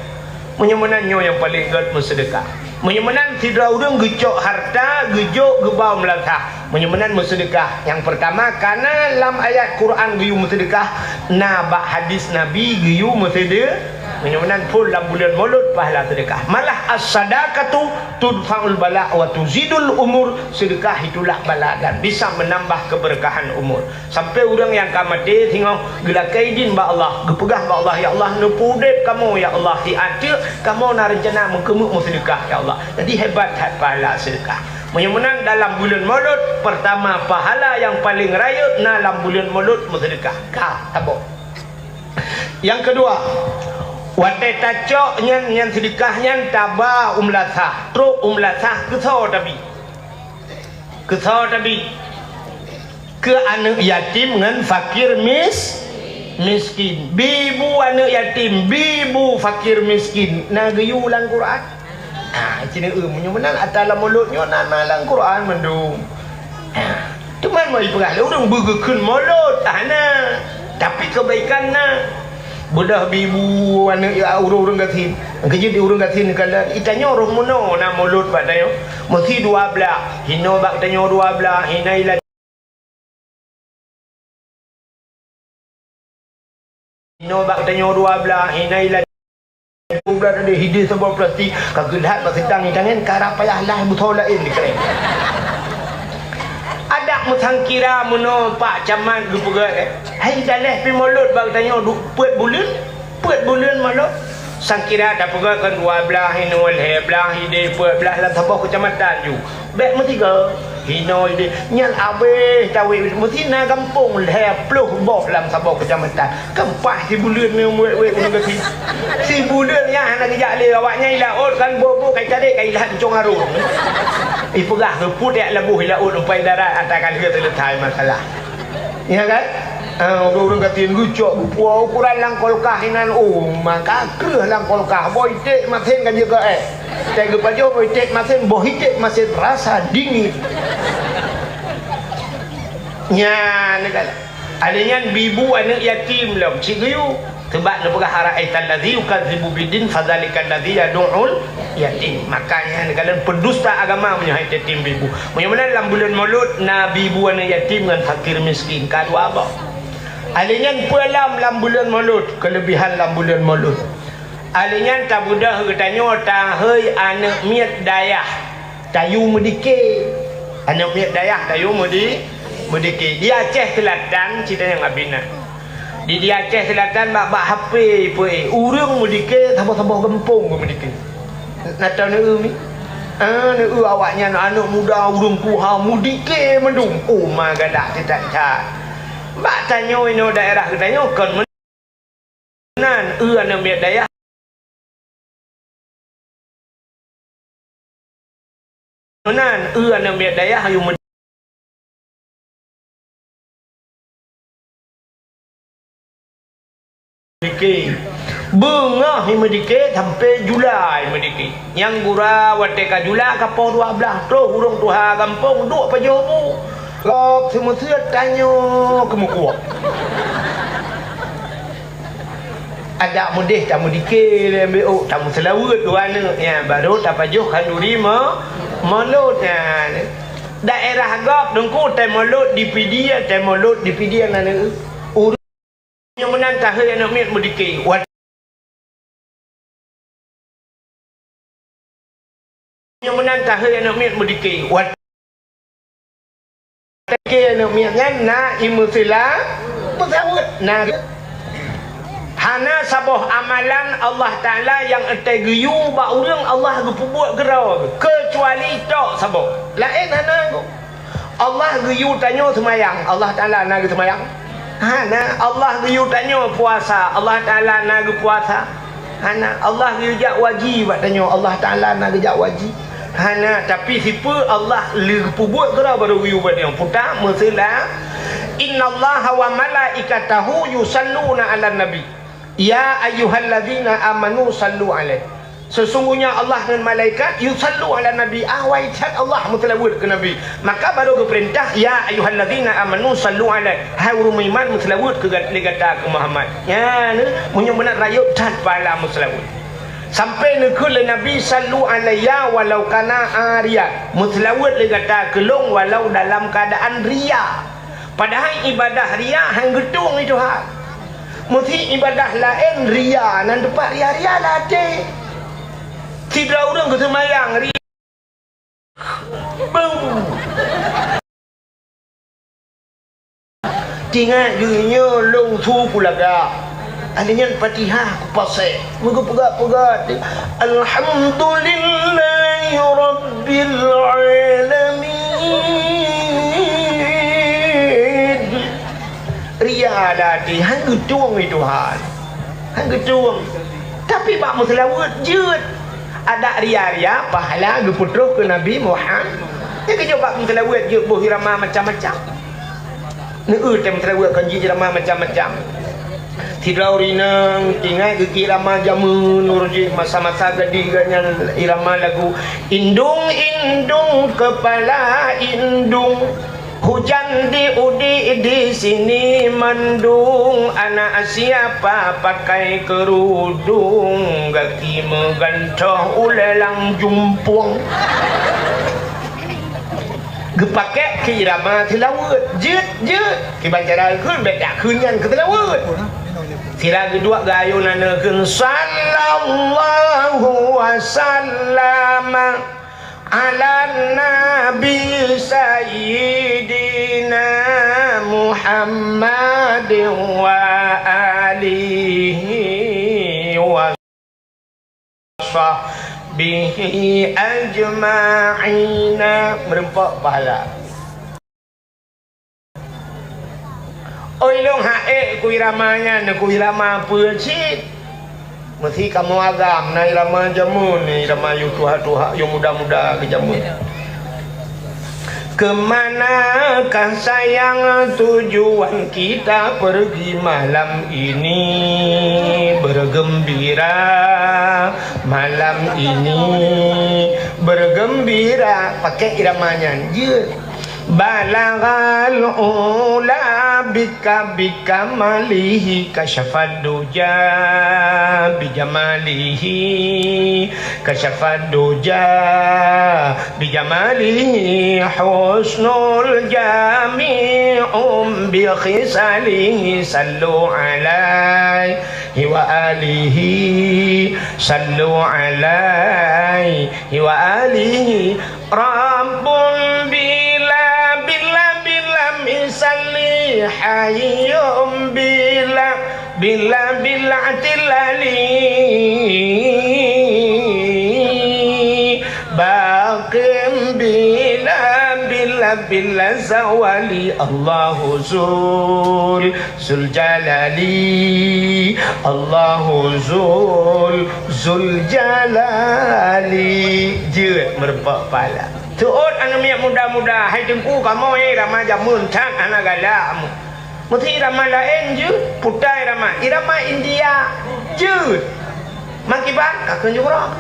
Meunyoe meunan nyoe nyang paleng gét meuseudeukah. Meunyoe meunan sidroe ureuëng geucok hareuta, geujok geubau meulasah. Meunyoe meunan meuseudeukah. Nyang peurtama, kana lam ayat Quran geuyue meuseudeukah, na bak hadis Nabi geuyue meuseude-, Meunyoe meunan phon lam buleuen Maulud pahala seudeukah. Malah as-sadaqatu tudfa'ul bala wa tuzidul umur, seudeukah itulak bala dan bisa menambah keberkahan umur. Sampai ureuëng nyang ka maté singoh geulakée idin bak Allah, geupeugah bak Allah, "Ya Allah, neupeuudeb kamoe, ya Allah, di ateueh kamoe na reuncana meukeumeuk meuseudeukah, ya Allah." Jadi hebat that pahala seudeukah. Meunyoe meunan dalam buleuen Maulud, pertama pahala nyang paleng rayeuk na lam buleuen Maulud meuseudeukah. Ka, tabok. Nyang keudua, watée tacok nyan, nyan seudeukah nyan taba u meulasah, trok u meulasah keusoe tabi. Keusoe tabi. Keu aneuëk yatim ngon fakir mis-, miskin. Bi bu aneuëk yatim, bi bu fakir miskin. Na geuyue lam Quran? Ah, cina eu meunyoe meunan ata lam mulod nyoe na, na lam Quran mandum. Ah, teuma mau ipeugah lé ureuëng beugeukheun mulod, ah, na. Tapi kebaikan na. Beudah bi bu aneuëk ya ureuëng-ureuëng gasien. Keujeuet di ureuëng gasien kala, itanyoe roh meunoe na mulod bak tanyoe. Meusi dua blah, hinoe bak tanyoe dua blah, hinoe ilan Hinoe bak tanyoe dua blah, hinoe ilan dua blah, ada hideh saboh plastik, ka geulhat bak seutang itangen, ka rap payah lah beusoe laén dikereng. Adak meusangkira meunoe Pak Camat geupeugah, eh, "Hai, daleh pi mulod bak tanyoe du-, peuet buleuen, peuet buleuen mulod." Sangkira tapeugah kan dua blah, hinoe lhée blah, hideh peuet blah lam saboh keucamatan ju. Bék meusigoe, hinoe ideh, nyan abéh tawét, meusi na gampông lhée ploh boh lam saboh keucamatan. Keumpat sibuleuen nyoe wék-wék ureuëng gasien. Sibuleuen nyan hana geujak lé awaknyan i laôt kan boh-boh kai tadek kai lahat cong arung. Ipeugah keu putéh laboh i laôt umpai darat ata ka lheueh seuleusai masalah. Ya kan? Ah, ureuëng-ureuëng gasien geucok geupuwoe ukuran lam kulkas inan, oh, maka kreueh lam kulkas, boh iték masen ka jeuet keu éh. Teugeupajôh boh iték masen, boh iték masen rasa dingin. Nyan kan. Ada nyan bibu aneuëk yatim lom, cit geuyue. Sebab neupeugah, "Ara'aital ladzi yukadzibu biddin, fadzalikal ladzi yadu'ul yatim." Makanya neukalon pendusta agama meunyoe hai yatim bibu. Meunyoe meunan lam buleuen Maulud na bibu aneuëk yatim ngon fakir miskin, ka dua boh. Alèh nyan peue lam, lam buleuen Maulud, keulebihan lam buleuen Maulud. Alèh nyan tabeudôh geutanyoe tahôi aneuëk miet dayah. Tayue meudike. Aneuëk miet dayah tayue meudi-, meudike. Di Aceh Selatan, cit nyang abina. Di, di Aceh Selatan bak, bak hapé ipeue, ureuëng meudike saboh-saboh gampông meudike. Na tau neueu mi? Ah, neueu awaknyan aneuëk muda ureuëng tuha meudike mandum. Oh, ma galak teutat that. Bak tanyoe inoe daerah geutanyoe kon nan, eu aneuëk miet dayah. Nan, eu aneuëk miet dayah ayue meudike. Beungoh i meudike sampoe jula i meudike. Nyang gura watée ka jula ka poh dua blaih troh ureuëng tuha gampông duek pajoh bu. Gob seumeuseuet tanyoe keumeukuok. Adak meudeh tameudike lé meu'ok, tameuseulaweuet dua aneuëk nyan, barô tapajoh khanduri mo-, mulod nyan. Daerah gob Teungku, tai mulod di Pidie, tai mulod di Pidie na neueu. Ureuëng nyang meunan tahôi aneuëk miet meudike. Wat-, nyang meunan tahôi aneuëk miet meudike. Wat-, dike aneuëk miet nyan na i meusila-, meusaweuet na. Hana saboh amalan Allah Taala nyang eutai geuyue bak ureuëng Allah geupeubuet keudroe, keucuali tok saboh. Laén hana. Allah geuyue tanyoe seumayang, Allah Taala na geuseumayang? Hana. Allah geuyue tanyoe puasa, Allah Taala na geupuasa? Hana. Allah geuyue jak waji bak tanyoe, Allah Taala na geujak waji? Hana. Tapi sipeue Allah lé geupeubuet keudroe barô geuyue bak tanyoe? Puta meusila, "Innallaha wa malaikatahu yusalluna 'alan nabi. Ya ayyuhalladzina amanu sallu 'alaihi." Sesungguhnya Allah ngon malaikat yusallu 'alan nabi, awai that Allah meuseulaweuet keu Nabi. Maka barô geupeurintah, "Ya ayyuhalladzina amanu sallu 'alaihi." Hai ureuëng meuiman, meuseulaweuet keu gat-, lé gata keu Muhammad. Nyan, meunyoe meunan rayeuk that pahala meuseulaweuet. Sampai neukheun lé Nabi, "Sallu 'alayya walau kana ariya." Meuseulaweuet lé gata keu lôn walau dalam keuadaan riya. Padahai ibadah riya han geutueng i Tuhan. Meusi ibadah laén ria, nan teumpat ria-ria lam até. Sidroe ureuëng geuseumayang ria. Beuh. Tingat geuh nyoe lôn su kulagak. Aneuk nyan Fatihah kupasek. Meugeupeugot-peugot. Alhamdulillahi Rabbil Alamin. Ria lam até, han geutueng lé Tuhan. Han geutueng. Tapi bak meuseulaweuet jeuet. Adak ria-ria, pahala geupeutroh keu Nabi Muhammad. Nyan keuh jeuet bak meuseulaweuet jeuet boh irama macam-macam. Neueu tém meuseulaweuet kon jih irama macam-macam. Sidroe ureuëng inong ingat geuki irama jameun ureuëng jih masa-masa gadih geuh nyan irama lagu, "Indung, indung, kepala indung. Hujan di udi di sini mendung, anak siapa pakai kerudung, gaki meugantoh ulée lam jumpung." Geupakek keu irama seulaweuet, jeuet, jeuet. Kiban cara kheun, bék dak kheun nyan keu seulaweuet. Sira geuduek geuayôn aneuk kheun, "Sallallahu wa sallama ala nabi sayyidina Muhammad wa alihi wa sahbihi ajma'ina." Meureumpok pahala. Oi lôn hak ék keu irama nyan, keu irama peue cit? Meusi kamoe agam na irama jameun, irama yôh tuha-tuha, yôh muda-muda keu jameun. Kemanakah sayang tujuan kita pergi malam ini? Bergembira malam ini, bergembira. Pakai irama nyan, jeuet. Balaghal ula bika bikamalihi kasyafad duja bijamalihi kasyafad duja bijamalihi husnul jami'um bi khisalihi sallu alaihi wa alihi sallu alaihi wa alihi Rabbun bila, bila, bila misalli hayyun bila, bila, bila tilali. Baqim bila, bila, bila zawali. Allahu zul, zul jalali. Allahu zul, Zuljalali. Jeuet meureumpok pala. Teuôt aneuk miet muda-muda, hai teungku kamoe, eh, rama jameun that hana galak mu. Meusti rama laén jeuet, puta irama, irama India jeuet. Makiban ka keu jurang.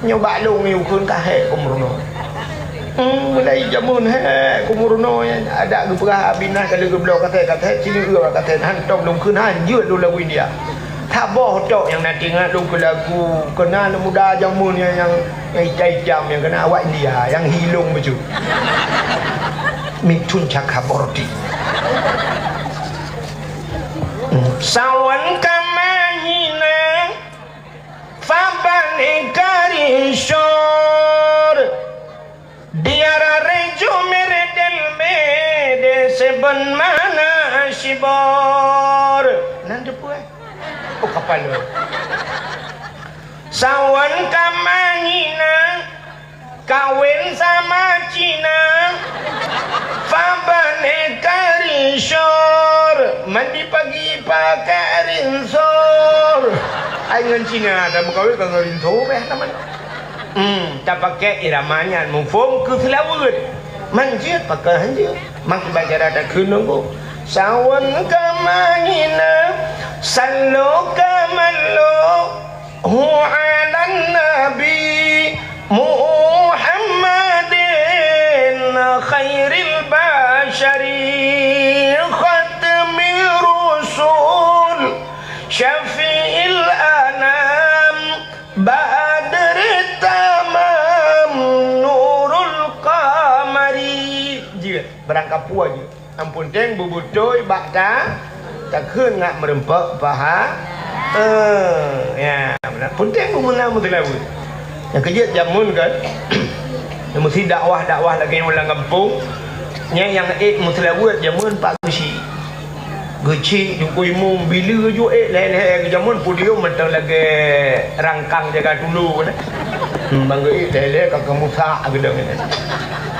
Nyoe bak lôn yue kheun ka hék keu meurunoe. Hmm, mulai jameun hék keu meurunoe nyan, adak geupeugah Abinah ka lheueh geubloe kaset-kaset, sinoe uroe kaset, hantom lôn kheun han jeuet lôn lagu India. Saboh tok nyang na teuingat lôn keu lagu, keu na aneuk muda jameun nyan nyang, nyang itam-itam nyang keunan awak India, nyang hi ilong bacut. Mithun Chakraborty. Hmm. Sawan ka mahina. Faban ikari syur. Diara reju meredel mede seben mana sibor. Nan teupeue? Oh, kapal. Sawan ka mahina. Kawen sama Cina, fabane ka rinso. Mandi pagi pake rinso. Ai ngon Cina, dak meukawen ka ngon rinso beh teuma. Hmm, tapake irama nyan muphom keu seulaweuet. Man jeuet pake hanjeuet. Maka bak cara takheun nunggu. Sawan ka mahina, sallo ka mallo. Hu 'alan Nabi Muhammadin khairil basyari khatmir rusul syafi'il anam badri tamam nurul qamari. Jeuet, barangkapeue jeuet. Ampôn teng beubeutôi bak ta-, Takheun ngat meureumpok paha. Eh, ya, beuna. Peunteng bumoe na meuseulaweuet. Nyang keujeuet jameun kan, meusi dakwah-dakwah lagèe nyoe lam gampông. Nyan nyang ék meuseulaweuet jameun Pak Geuchik. Geuchik, Teungku Imum, bila ju ék lhèe-lhèe jameun podium mantong lagèe rangkang jaga tulu kan. Hmm, bang geuék lhèe-lhèe ka keumusak geudong nyan.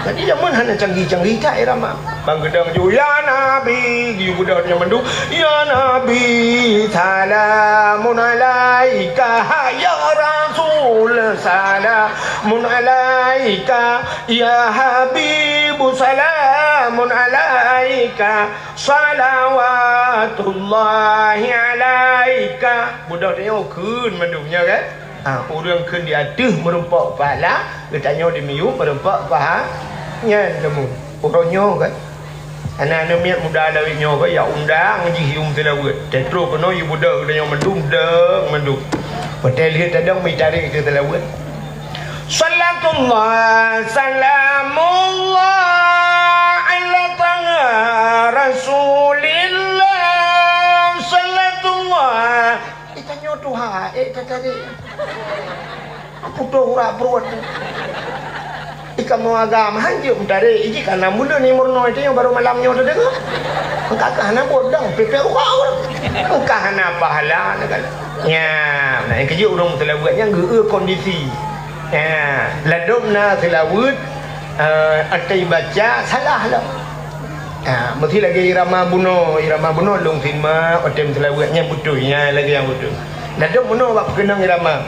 Jadi jameun hana canggih-canggih that irama. Bang geudong ju, "Ya Nabi," geuyue beudôh nyoe mandum, "Ya Nabi, salamun alaika, ya Rasul, salamun alaika, ya Habibu, salamun alaika, salawatullahi alaika." Beudôh nyoe kheun mandum nyoe kan? Ha, ureueng kheun di ateueh meureumpok pahala, geutanyoe di miyueb meureumpok paha-, nyan teuma. Uroe nyoe kan, aneuk-aneuk miet muda lawét nyoe kan, ya undang jih yum seulaweuet. Teutroh keunoe yue beudôh geutanyoe mandum, dong mandum. Watèe lheueh tadong meutarek keu seulaweuet. Salatullah, salamullah, ala taha Rasulillah, salatullah. Eh, tanyoe tuha, eh, tatarék. Putôh urat pruet. Eh, kamoe agam hanjeuet meutarek, iji ka nam buleuen ni meurunoe, tanyoe barô malam nyoe tadeungoe. Engka ka hana buet dong, pipék urat ureueng. Engka hana pahala, na kan. Nya, na nyang keujeuet ureueng meuseulaweuet nyan geu-eu kondisi. Nya, ladôm na seulaweuet, eh, até baca salah lom. Ha, meusi lagèe irama bunoe, irama bunoe lôn simak, watèe meuseulaweuet nyan beutôi, nyan lagèe nyang beutôi. Ladôm bunoe bak peukeunong irama.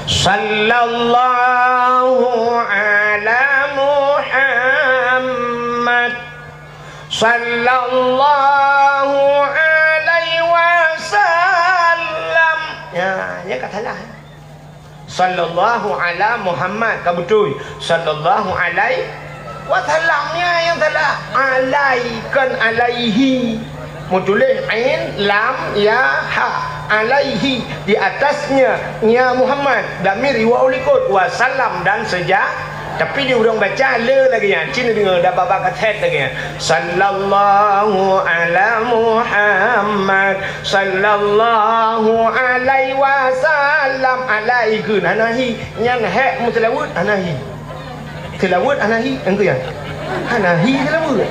Sallallahu ala Muhammad. Sallallahu alaihi wasallam. Ya, nyan ka salah. Sallallahu ala Muhammad, ka beutôi. Sallallahu alaihi wasallam, nyan nyang salah. Alai, kon alaihi. Meutuléh ain, lam, ya, ha. Alaihi, di atasnya, ya Muhammad. Damir iwoe u likot. Wasallam, dan seja-, Tapi di ureueng baca le lagèe nyan, cit neudeungoe, dak bak-bak kaset lagèe nyan. Sallallahu ala Muhammad, sallallahu alaihi wasallam, alaihi kheun hana hi, nyan hek meuseulaweuet hana hi. Seulaweuet hana hi, engkeu nyan. Hana hi seulaweuet.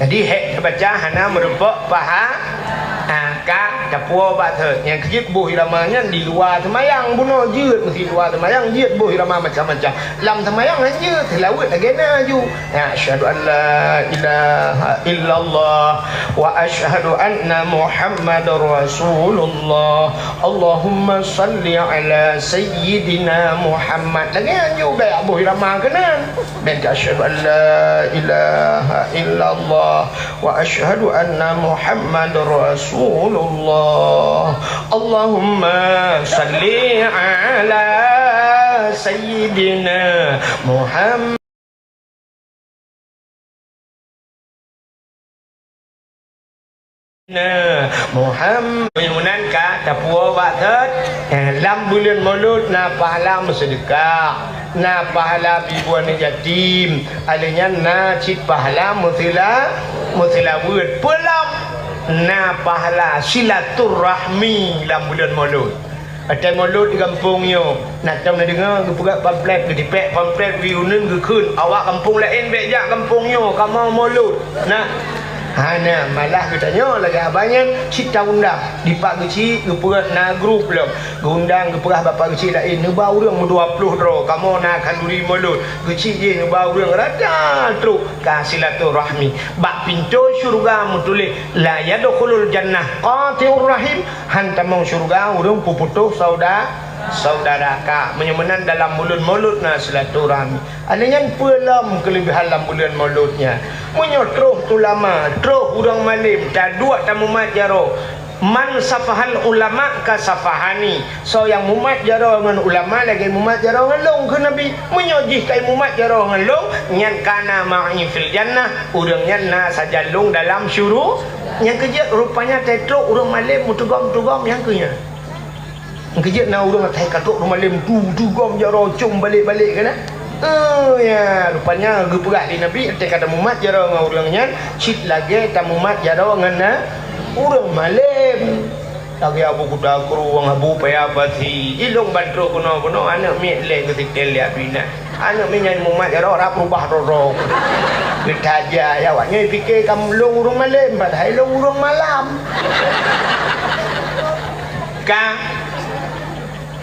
Jadi, hek teubaca hana meurumpok paha, ha, ka tapuwoe bak thot. Nyang keujeuet boh irama nyan di luwa seumayang, bunoe jeuet meusi luwa seumayang, jeuet boh irama macam-macam. Lam seumayang hanjeuet, seulaweuet lagèe na ju. Ya, asyhadu an la ilaha illallah wa asyhadu anna Muhammadar Rasulullah. Allahumma salli ala sayyidina Muhammad. Lagèe nyan ju bèk boh irama keunan. Bèk asyhadu an la ilaha illallah wa asyhadu anna Muhammadar Rasulullah. Allahumma salli ala sayyidina Muhammad. Nah, Muhammad, meunyoe meunan ka tapuwoe bak thot, eh, lam buleuen Molot na pahala meuseudeukah, na pahala bi buet aneuk yatim, alèh nyan na cit pahala meuseula-, meuseulaweuet. Peue lom? Na pahala silaturahmi lam buleuen Molot. Watèe Molot di gampông nyoe, na tom neudeungoe geupeugah pamflet, geutipék pamflet, geuyue uneun geukheun, awak gampông laén bèk jak gampông nyoe, kamoe Molot. Na, hana, malah geutanyoe lagèe abah nyan cit taundang. Dipat Geuchik geupeugah na grup lom. Geuundang geupeugah bapak Geuchik laén, neuba ureueng meudua ploh droe, kamoe na khanduri Molot. Geuchik jih neuba ureueng rata trok ka silaturahmi. Bak pintoe syeuruga meutuléh, "La yadkhulul jannah qati'ur rahim." Han tamong syeuruga ureueng peuputôh sauda-, saudara ka. Meunyoe meunan dalam buleuen Molot na silaturahmi. Alèh nyan peue lom keuleubehan lam buleuen Molot nyan? Meunyoe troh ulama, troh ureueng malém, taduek tamumat jaroe. "Man safahal ulama ka safahani." Soe nyang mumat jaroe ngon ulama lagèe mumat jaroe ngon lôn, kheun Nabi. Meunyoe jih ka mumat jaroe ngon lôn, nyan kana ma'i fil jannah, ureueng nyan na sajan lôn dalam syuru-, nyang keujeuet rupanya tatrok ureueng malém meutugom-tugom nyang keu nyan. Keujeuet na ureueng asai ka trok ureueng malém tu, tugom jaroe com balek-balek keunan. Oh, ya, rupanya geupeugah lé Nabi, "Teuka tamumat jaroe ngon ureuëng nyan, cit lagée tamumat jaroe ngon na ureuëng malém." Lagée Abu Kuda Krueng, Abu Paya Pasi, ilong ban trok keunoe-keunoe, aneuëk miet lé geusitel lé Abi na. Aneuëk miet nyan mumat jaroe rab rubah roro. Geutaja ya, awak nyoe pike kam lôn ureuëng malém, padahai lôn ureuëng malam. Ka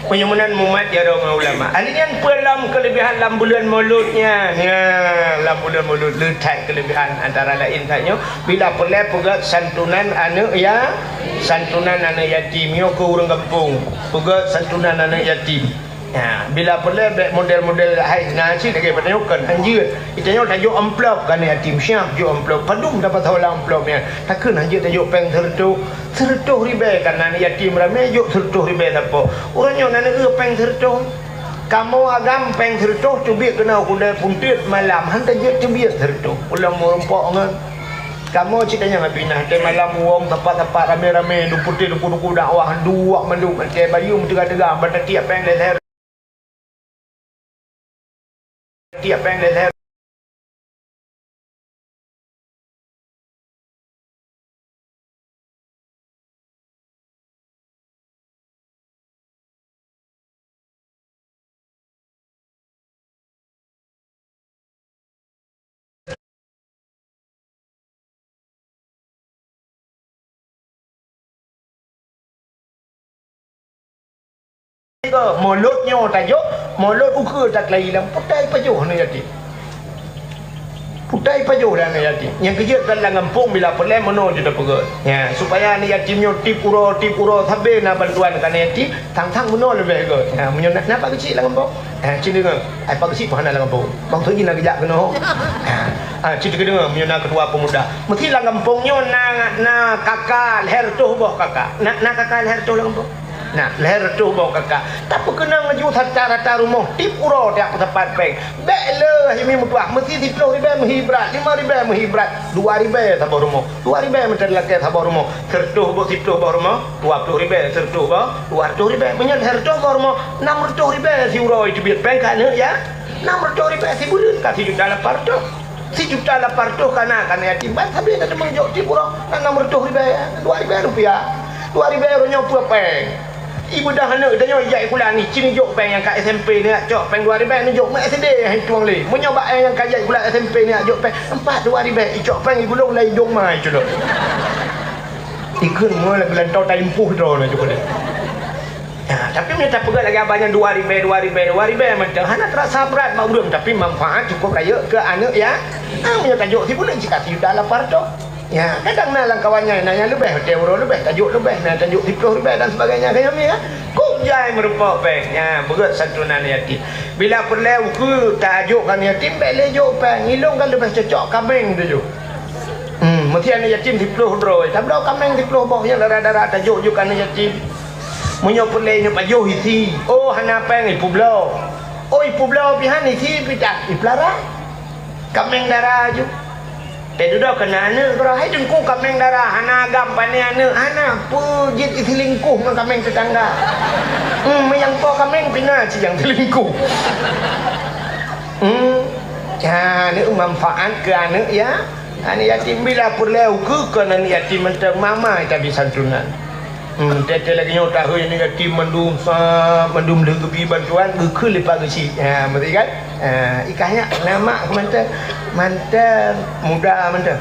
Meunyoe meunan mumat jaroe ngon ulama. Ahli nyan peue lom keuleubehan lam buleuen Maulud nyan? Nyan, lam buleuen Maulud le that keuleubehan, antara laén that nyoe, bila peureulée peugét santunan aneuëk ya, santunan aneuëk yatim nyoe keu ureuëng gampông. Peugét santunan aneuëk yatim. Ya, bila peureulée bék model-model hai na cit lagée patanyoe kon hanjeuet. Itanyoe tajok amplop keu aneuëk yatim, siab jok amplop. Padum dapat saboh lam amplop nyan. Takheun hanjeuet tajok péng sireutôh. Sireutôh ribée, kareuna yatim ramé jok sireutôh ribée sapo. Uroe nyoe na neueu péng sireutôh. Kamoe agam péng sireutôh teubiet keunoe kudée puntet malam, han tajeuet teubiet sireutôh. Ulôn meurumpok ngon kamoe cit nyang habéh na, watée malam uwong sapat-sapat ramé-ramé, dum putéh duku-duku dakwah, duek mandum, watée bayeue meuteuga-teuga, ban tatiek péng lhée lhée. Tiep péng lhée lhée. Mulod nyoe tajok, mulod ukeue takeulayi lam putai pajoh aneuëk yatim. Putai pajoh lam aneuëk yatim. Nyang keujeuet kan lam gampông bila peureulée meunoe jeuet tapeugét. Ya, supaya aneuëk yatim nyoe tiep uroe, tiep uroe sabe na bantuan keu aneuëk yatim, sang-sang meunoe leubeh gét. Ya, meunyoe na, na Pak Geuchik lam gampông. Ha, ci deungoe, ai Pak Geuchik peue hana lam gampông. Maksud jih na geujak keunoe. Ha, ha, ci deungoe, meunyoe na keutua pemuda. Meusti lam gampông nyoe na, na KK lhée reutôh boh KK. Na, na KK lhée reutôh lam gampông. Na, lhée reutôh boh KK. Tapeukeunong laju rata-rata rumoh tiep uroe tajak peusapat péng. Bék le hai mi meutuah, meusti siplôh ribée meuhi brat, limong ribée meuhi brat, dua ribée saboh rumoh. Dua ribée mantong lakée saboh rumoh. Sireutôh boh siplôh boh rumoh. Dua ploh ribée, sireutôh boh, dua reutôh ribée. Meunyoe lhée reutôh boh rumoh, nam reutôh ribée siuroe teubiet péng keu aneuëk ya. Nam reutôh ribée sibuleuen ka sijuta lapan reutôh. Sijuta lapan reutôh ka na keu aneuëk yatim. Ban sabe na teuma jok tiep uroe, na nam reutôh ribée, dua ribée rupiah. Dua ribée uroe nyoe peue péng. Ibeudoh aneuëk tanyoe ijak sikula ni, ci neujok péng nyang ka SMP ni, cok péng dua ribée neujok, meu SD hai tueng lé. Meunyoe bak nyang ka jak sikula SMP ni jok péng empat dua ribée, icok péng igulong lai dong mai culok. Ikheun meunyoe lagée lantau taimpuh droe na cukup deh. Ya, tapi meunyoe tapeugah lagée abah nyan dua ribée, dua ribée, dua ribée mantong hana teurasa brat bak ureuëng, tapi manfaat cukup rayeuk keu aneuëk ya. Ah, meunyoe tajok sibuleuen cit ka sijuta lapan reutôh. Ya, kadang na lam kawan nyan, na nyang leubeh, watée uroe leubeh, tajok leubeh, na tajok siplôh ribée dan sebagainya keu nyan ya. Kok jai meurumpok péng. Ya, beugét santunan yatim. Bila peureulée ukeue tajok keu yatim, bék lé jok péng. Ilong kan leubeh cocok kaméng tujok. Hmm, meusti aneuëk yatim siplôh droe. Tabloe kaméng siplôh boh nyang dara-dara tajok ju keu aneuëk yatim. Meunyoe peureulée nyoe pajoh isi, oh hana péng ipeubloe. Oh ipeubloe pih han isi pih tan, ipeulara. Kaméng dara ju. Teududoe keu na aneuëk keudroe, hai teungku kaméng dara, hana agam pané aneuëk, hana peue jeuet iseulingkuh ngon kaméng teutangga. Hmm, meunyoe po kaméng pih na cit nyang seulingkuh. Hmm. Ha, aneuëk manfaat keu aneuëk ya. Aneuëk yatim bila peureulée ukeue kon aneuëk yatim mantong mama tabi santunan. Hmm, teuntée lagée nyoe tahôi aneuëk yatim mandum sa, mandum lheueh geubi bantuan geukheun lé Pak Geuchik. Ha, meusti kan? Ha, ikah nyak na mak mantong, mantong muda mantong.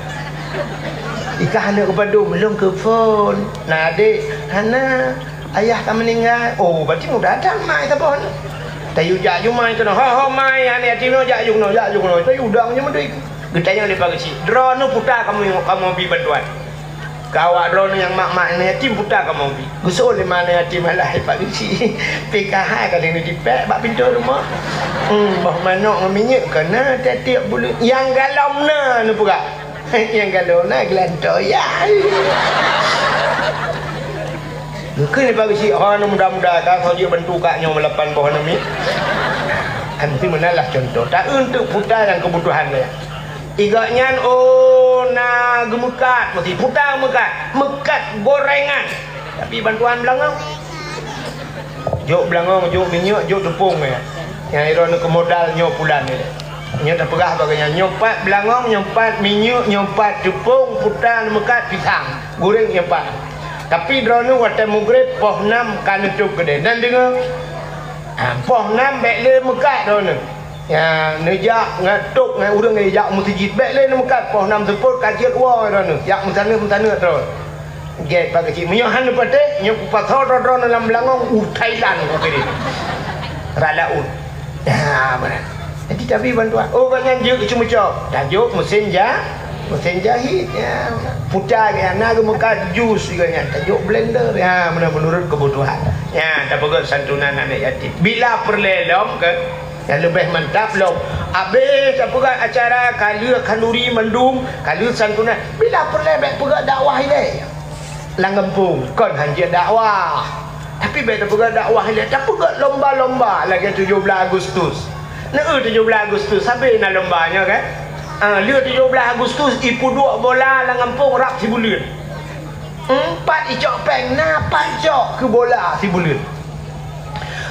Ikah aneuëk keu padum, lôn keu phon. Na adék, hana. Ayah ka meuninggai. Oh, berarti muda that mai saboh nyoe. Tayue jak ju mai keunoe. Ho, ho, mai, aneuëk yatim nyoe jak ju keunoe, jak ju keunoe. Tayue udang ju meudui. Geutanyong lé Pak Geuchik, "Droeneuh peue ta kamoe, kamoe bi bantuan? Keu awak droeneuh nyang mak-mak aneuëk yatim peue ta kamoe bi?" Geuseuôt lé ma aneuëk yatim, "Alah, hai Pak Geuchik, PKH ka lheueh neutipék bak pintoe rumoh. Hmm, boh manok ngon minyeuk ka na tiep-tiep buleuen. Nyang galom na neupeugah." Nyang galom na geulantoe ya. Geukheun lé Pak Geuchik, "Ho, aneuëk muda-muda ka, soe jeuet bantu kak nyoe meulapan boh aneuëk miet." Kan meusti meunan lah contoh. Ta-eu teuk peue ta nyang keubutuhan lé. Igak nyan, oh, na geumeukat, meusti peue ta meukat. Meukat gorengan. Tapi bantuan beulangong. Jok beulangong, jok minyeuk, jok teupông ya. Nyang droeneuh keu modal nyoe pulan nyoe. Nyoe tapeugah bak geuh nyan, nyoe pat beulangong, nyoe pat minyeuk, nyoe pat teupông, puta neumeukat pisang, goreng nyoe pat. Tapi droeneuh watèe mugreb poh nam ka neutôp keudè. Dan deungoe, ha, poh nam bèk lé meukat droeneuh. Ya, neujak ngon trôk ngon ureueng jak meuseujid, bèk lé neumeukat, poh nam seupôt ka jeuet woe droeneuh, jak meusaneut-meusaneut droe. Gét bak keuchik. Meunyoe hana patéh, nyoe kupasoe droe-droe lam beulangong u Thailand kukirim. Rot laôt. Ya, beuna. Jadi tabi bantuan. Oh, gobnyan jeuet keu ceumeucok. Tajok meusén ja-, meusén jahit. Ya. Puta gobnyan, na geumeukat jus gobnyan. Tajok blender. Ya, beuna, meunurot keubutuhan. Ya, tapeugöt santunan aneuk yatim. Bila peureulèe lom keu Nyang leubeh mantap lom. Abéh tapeugah acara ka lheueh khanduri mandum, ka lheueh santunan. Bila peureulèe bèk peugah dakwah ilèe lam gampông, kon hanjeuet dakwah. Tapi bèk tapeugah dakwah ilèe, tapeugah lomba-lomba lagèe tujoh blaih Agustus. Neu tujoh blaih Agustus, sabe na lomba nyoe kan? Ah, lheueh tujoh blaih Agustus, ipeuduek bola lam gampông rab sibuleuen. Empat icok péng, na pat cok keu bola sibuleuen.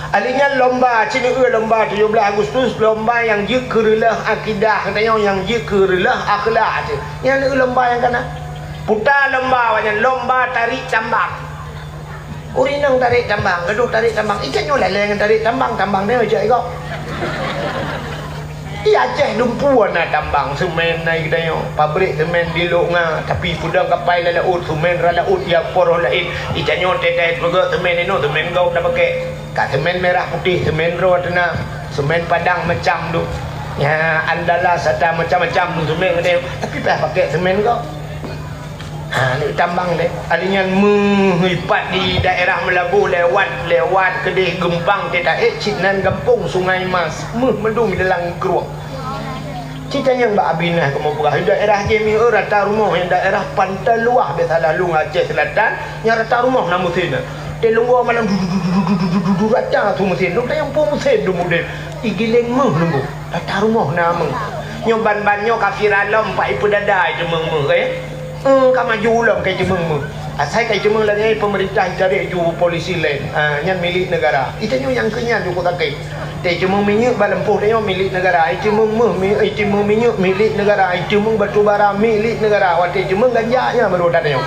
Alèh nyan lomba, ci neu lomba tujoh blaih Agustus, lomba nyang jeuet keu reuloh akidah geutanyoe, nyang jeuet keu reuloh akhlak teuh. Nyan neu lomba nyang kana. Puta lomba awak nyan, lomba tarék tambang. Ureueng inong tarék tambang, gadôh tarék tambang. Ikan nyoe lalèe ngon tarék tambang, tambang nyoe ijak igok. Di Aceh dumpeue na tambang seumén na geutanyoe, pabrik seumén di Lhok Nga, tapi peudong kapai lam laôt, seumén rot laôt, ya poroh laén. Di tanyoe teutai peugöt seumén inoe, seumén gob na pakèk. Ka seumén mirah putéh, seumén droe teuna, seumén Padang macam tu. Ya, andalas ata macam-macam tu seumén geutanyoe. Tapi payah pakèk seumén gob. Ha, neutambang deh. Alèh nyan meuh ipat di daerah Meulaboh lewat, lewat keudeh Geumpang teuh taék cit nan gampông Sungai Mas. Meuh mandum dalam krueng. Cit tanyong bak Abinah kamoe peugah, daerah jih meuh rata rumoh nyang daerah Pantai Luah biasa lalu Aceh Selatan, nyang rata rumoh na meusén. Teuh lunggoe malam du, du, du, rata su meusén. Lôn tanyong peue meusén dum udeb. Igiléng meuh lunggoe. Rata rumoh na meuh. Nyoe ban-ban nyoe kafira lom pat ipeudada iteumeung meuh, eh. Eh, ka maju lom ka iteumeung meuh. Asai ka iteumeung lagèe peumeurintah itarek ju polisi laén. Ah, nyan milék neugara. Itanyoe nyang keu nyan ju ku sakét. Teuh iteumeung minyeuk bak lampôh tanyoe milék neugara. Iteumeung meuh, mi-, iteumeung minyeuk milék neugara. Iteumeung batu bara milék neugara. Watèe iteumeung ganja nyan baru that tanyoe.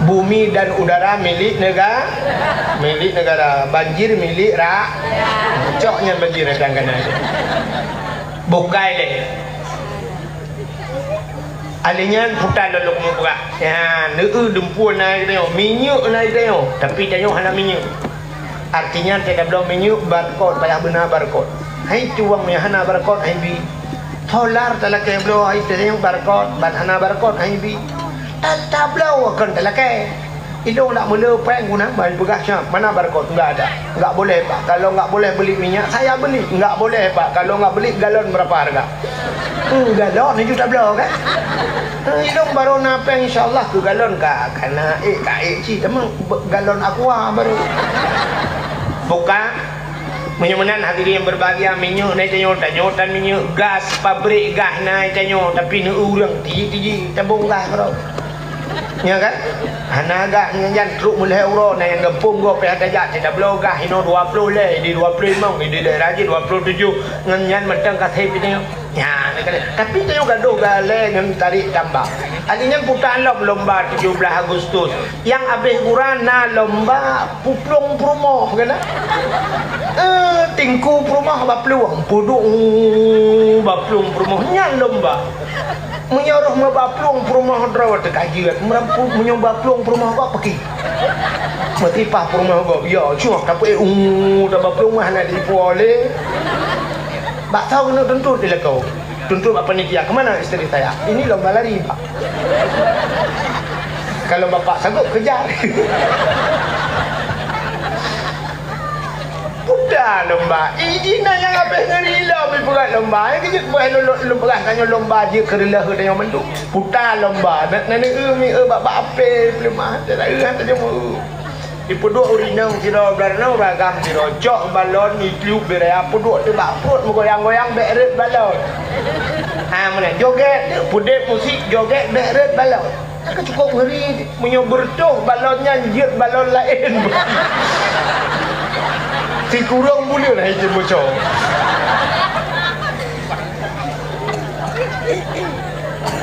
Bumi dan udara milik nega-, milik negara. Banjir milik ra-, cok nyan banjir datang kana. Bukai lé. Alèh nyan puta lôn lôn mubrah. Ya, neu dumpeue na geutanyoe, minyeuk na geutanyoe, tapi tanyoe hana minyeuk. Artinya, teutabloe minyeuk barcode, payah beuna barcode. Hai tuwang nyang hana barcode, hai bi. Solar talakèe bloe, hai teunyang barcode, ban hana barcode, hai bi. Tatabloe kon talakèe. Ilong nak meuleu pèng guna ban peugah siap, mana barcode? Enggak ada. Enggak boleh, Pak. Kalau enggak boleh beli minyak, saya beli. Enggak boleh, Pak. Kalau enggak beli, galon berapa harga? Hmm, galon tujoh tabloe kan? Hmm, ilong baru na pèng, insya Allah keu galon ka, ka na ék, ka ék cit, teuma be-, galon aqua baru. Buka. Meunyoe meunan hadirin yang berbahagia, minyeuk na tanyoe, tanyoe tan minyeuk, gas, pabrik gas na tanyoe, tapi neu ureueng tiji-tiji tabong gas keudroe. Nya kan? Hana gas nyan jan trok meulhèe uroe na nyang gampông gob pih hana tajak, tabloe gas inoe dua ploh lé, di dua ploh limong, di daerah jih dua ploh tujoh, ngon nyan mantong ka sép tanyoe. Nya, tapi tanyoe gadoh galak ngon tarék tambang. Alèh nyan puta lom lomba tujoh blaih Agustus. Nyang abéh gura na lomba puplueng peurumoh, kan? Eh, tingku peurumoh baplueng, puduk baplueng peurumoh, nyan lomba. Meunyoe roh meubaplueng peurumoh droe teuka jeuet, meunyoe baplueng peurumoh gob peuki. Meutipah peurumoh gob, ya, cuma tapi, uh, dah baplueng mah na dipuwoe lé. Bak saboh keuneuk tuntut di lakoe. Tuntut bak panitia, "Kemana istri saya?" "Ini lomba lari, Pak." "Kalau bapak sanggup, kejar." Puta lomba. Iji na nyang abéh ngeri lom ipeugah lomba. Nyang keujeuet beuh lom, lom, lom peugah tanyoe lomba jeuet keu reuloh tanyoe mandum. Puta lomba. Na, na, na, eu, mi, eu, bak, bak apé, peuleumah. Dah, dah, eu, hantom jeuet meu. Ipeuduek ureueng inong sidroe, ureueng agam sidroe, cok balon, itiup beu raya, peuduek teubak pruet meugoyang-goyang, bèk rhot balon. Ha, meunan, jogét, peudép musik, jogét, bèk rhot balon. Ka cukôp ngeri, meunyoe beureutoh balon nyan jeuet balon laén. Sikureueng buleuen hai jeuet bocor.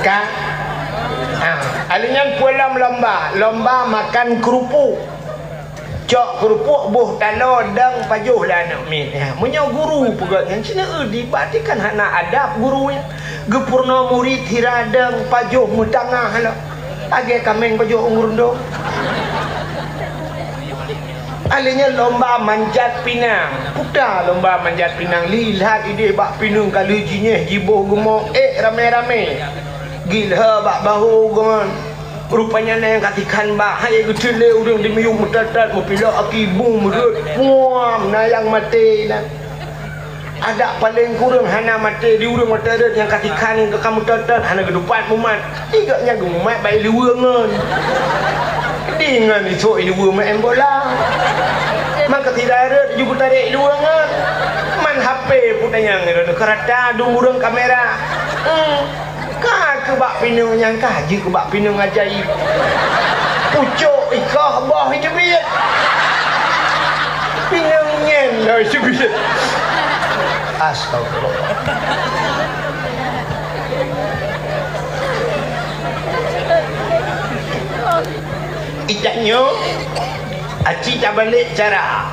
Ka? Ah, alèh nyan peue lom lomba? Lomba makan keurupuk. Cok keurupuk boh taloe dang pajoh lé aneuk miet nyan. Meunyoe guru peugah nyan, "Ci neueu dibat, kan hana adab guru nyan. Geupeurunoe murit sira dang pajoh meutangah lom. Lagèe kaméng pajoh u geurundong." Alèh nyan lomba manjat pinang. Peue lomba manjat pinang, lhi that idéh bak pineung ka lheueh jinyéh jiboh geumoe ék ramé-ramé. Gilhée bak bahô geuh. Rupanya na nyang ka tikhan bak, hai geuteulé ureueng di miyueb meutat-tat, meupilok aki bung meureuet, puam, na nyang maté na. Adak paleng kureueng hana maté di ureueng meutat-tat nyang ka tikhan ka meutat-tat, hana geudupat mumat. Di gobnyan geumumat bak iluweue ngon. Di ngon isok iluweue maén bola. Maka sira rhot ju geutarek iluweue ngon. Man H P pun tanyong, keurata dum ureueng kamera. Hmm. Ka keu bak pineung nyang ka jeuet keu bak pineung ajaéb. Pucôk ikoh boh iteubiet. Pineung nyan lom iteubiet. Astagfirullah. Itanyoe, aci tabalek cara.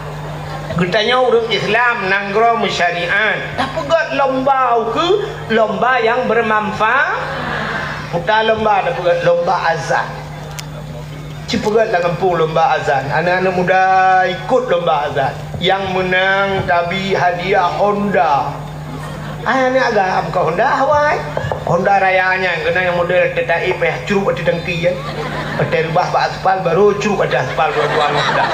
Geutanyoe ureueng Islam nanggroe meusyariat, tapeugöt lomba ukeue, lomba nyang beumanfaat. Peue lomba tapeugöt? Lomba azan. Ci peugöt lam gampông lomba azan. Aneuk-aneuk muda ikot lomba azan. Nyang meunang tabi hadiah Honda. Ai aneuk agam ka Honda awai. Honda raya nyan keunan nyang model teutai payah crup ateueh tangki, ya. Watèe reubah bak aspal, baru crup ateueh aspal dua-dua ngon Honda.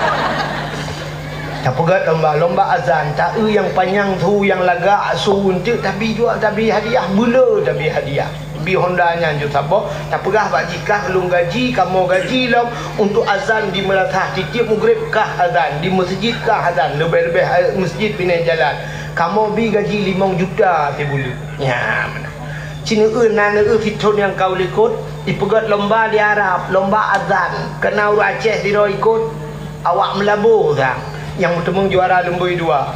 Tapeugöt lomba, lomba azan, taeu nyang panyang su, nyang lagak su, eunteuk tabi jua, tabi hadiah, beuleu tabi hadiah. Bi Honda nyan ju saboh, tapeugah bak jih kah lôn gaji, kamoe gaji lom untuk azan di meulasah, tiep-tiep mugreb kah azan, di meuseujid kah azan, leubeh-leubeh, eh, meuseujid binéh jalan. Kamoe bi gaji limong juta sibuleuen. Nyan meunan. Ci neueu na neueu sithon nyang ka u likot, ipeugöt lomba di Arab, lomba azan. Keunan ureueng Aceh sidroe ikot, awak Meulaboh sang, nyang meuteumeung juara lumboi dua.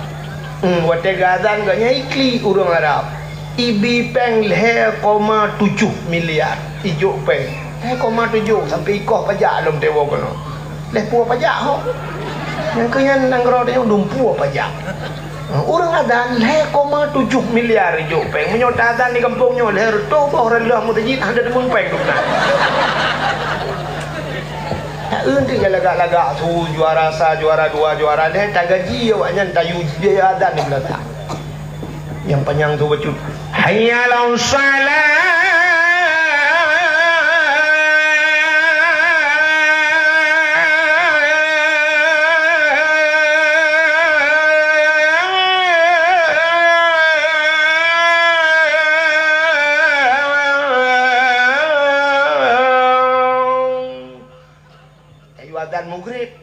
Hmm, watèe geuazan gobnyan iklik ureueng Arab. Ibi péng lhèe koma tujoh miliar ijok péng. Lhèe koma tujoh sampoe ikoh pajak lom teuwoe keunoe. Lhèe pue pajak ho. Nyang keu nyan nanggroe tanyoe dum pue pajak. Ureueng azan lhèe koma tujoh miliar ijok péng. Meunyoe taazan di gampông nyoe lhèe reutôh boh reuloh meuseujid hana teumeung péng dum na. Taeu nteuk nyang lagak-lagak su juara sa, juara dua, juara lhèe tagaji awaknyan tayue jiazan di meunasah. Nyang panyang su bacut, "Hayya 'alas shalah." Tayue azan mugrib.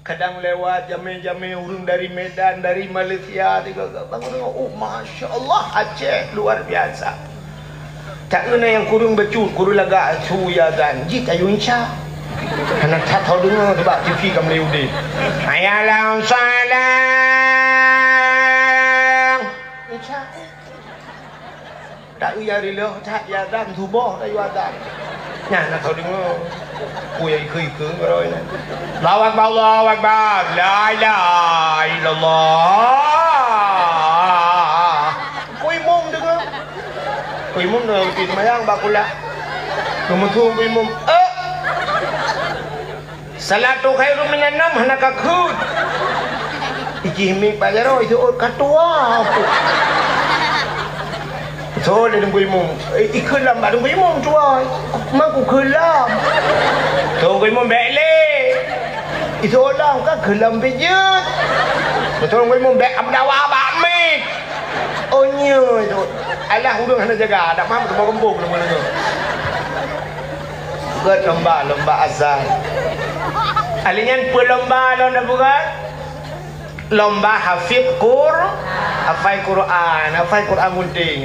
Kadang lewat jamé-jamé ureueng dari Medan, dari Malaysia, tiga ka bangun, "Oh, masya Allah, Aceh luar biasa." Taeu na nyang kureueng bacut, kureueng lagak su azan, jih tayue insya. Hana that ho deungoe, sabab T V ka meuleueh udeb. "Hayya 'alas shalah." Insya. Taeu nyang reuloh that jiazan, suboh tayue azan. Nyan na tho deungoe. Peue nyang ikeue-ikeue ngon droe nyan. "Allahu Akbar, Allahu Akbar. La ilaha illallah." Ku imum deungoe. Ku imum deungoe, ku seumayang bak kulah. Geumeusu ku imum, "Eh!" "Salatu khairum minan naum," hana ka kheun. Ijih miet bak jaroe, iseuôt ka tuwoe. Iseuôt lé teungku imum. Eh, ikheun lam bak teungku imum tuwoe. Ma ku kheun lam. Teungku imum, "Bèk lé." Iseuôt lam, ka kheun lam pih jeuet. Teungku imum, "Bèk meudawa bak miet." Oh, nyoe tu. Alah, ureueng hana jaga, dak mampu teuma geumpung leumo-leumo. Peugöt lomba, lomba azan. Alèh nyan peue lomba lôn peugöt? Lomba hafid Qur-, hafai Quran, hafai Quran gunting.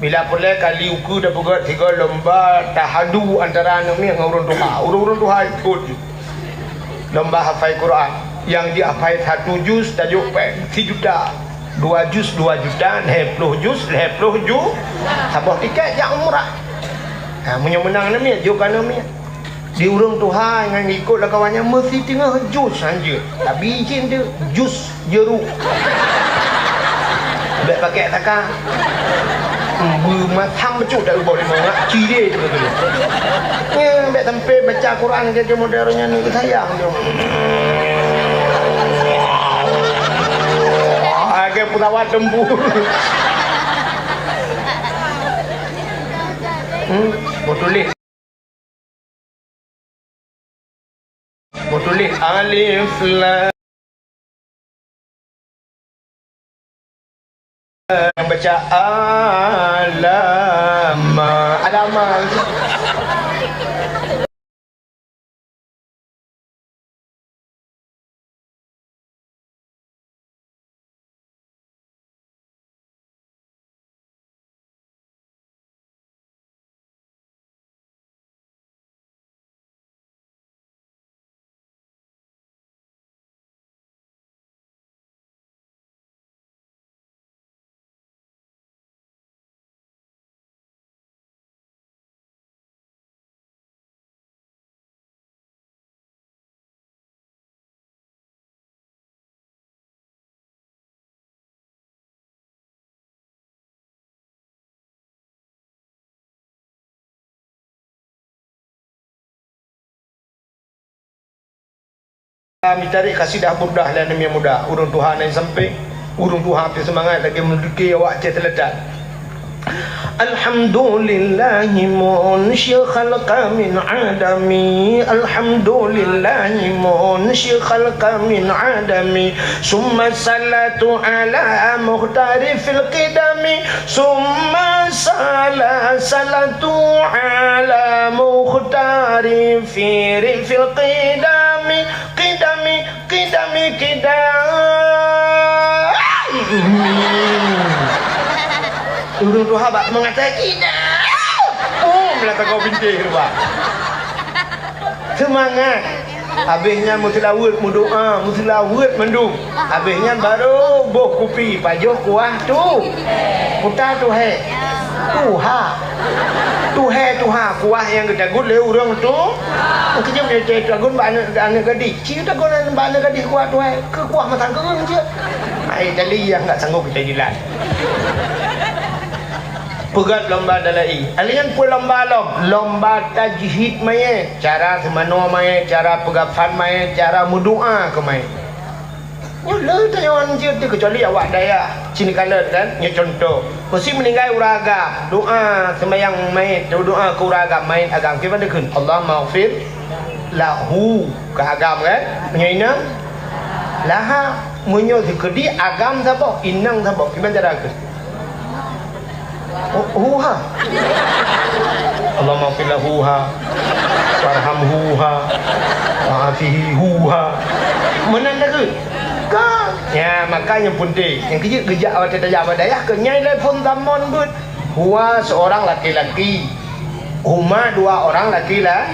Bila peureulèe kali ukeue tapeugöt sigoe lomba tahadu antara aneuk miet ngon ureueng tuha. Ureueng-ureueng tuha ikot jih. Lomba hafai Quran. Nyang jihafai satu juz tajok péng sijuta. Dua juz dua juta, lhèe ploh juz lhèe ploh ju-, saboh tikét jak umrah. Ha, meunyoe meunang aneuk miet, jok keu aneuk miet. Di ureueng tuha ngon ikot lam kawan nyan meusitingoh juz hanjeuet. Tabi cit teuk juz jeuruk. Bèk pakèk saka. Beumasam bacut dak ubah limong ngak cire tu betul. Nya bèk sampai baca Quran ke modern nyan ni sayang tu. Agak pesawat tempur. Hmm, mau tulis. Beutuléh alif lam. Baca alama. Alama. Mitarék kasidah Burdah lé aneuk miet muda, ureueng tuha na di sampéng, ureueng tuha pih seumangat lagèe meudukée awak cit seuleutan. Alhamdulillahi munsyi khalqa min adami. Alhamdulillahi munsyi khalqa min adami. Summa salatu ala muhtari fil qidami. Summa sala-, salatu ala muhtari fi-, fil qidami. Qidami, qidami, qidami. Ureueng tuha bak meukatai qidami. Oh, meulatangkau bintéh keuluwa. Seumangat. Abéh nyan meuseulaweuet, meudoa, meuseulaweuet mandum. Abéh nyan barô boh kupi, pajoh kuah tu. Kuta tuhé. Tuha. Tuhé tuha, kuah nyang geutagut lé ureueng tu. Keujeuet lé tagut bak aneuk, aneuk gadih. Ci tagut bak aneuk gadih kuah tuhé. Keu kuah mantong keureung jeuet. Hai, tali nyang nggak sanggup kita jilat. Peugöt lomba dalai. Alèh nyan peue lomba lom? Lomba tajhid manyét, cara seumanoe manyét, cara peugafan manyét, cara meudoa keu manyét. Nyoe le tanyoe hanjeuet teuh, keucuali awak dayah sini kalon kan. Nyoe cuntoh, peusi meuninggai ureueng agam, doa seumayang manyét, doa keu ureueng agam, manyét agam. Kiban takheun, Allahummaghfir lahu, keu agam kan. Meunyoe inong, laha. Meunyoe sikeudi agam saboh, inong saboh. Kiban cara kheun? Hu-, huha. Allahummaghfir lahu ha. Warhamhu ha. Wa'afihi hu ha. Meunan takheun? Ka. Ya, maka nyang peunteng. Nyang keujeuet geujak watèe tajak bak dayah keu nyang lé phôn tamon beuet. Huwa seorang laki-laki. Huma dua orang laki la-,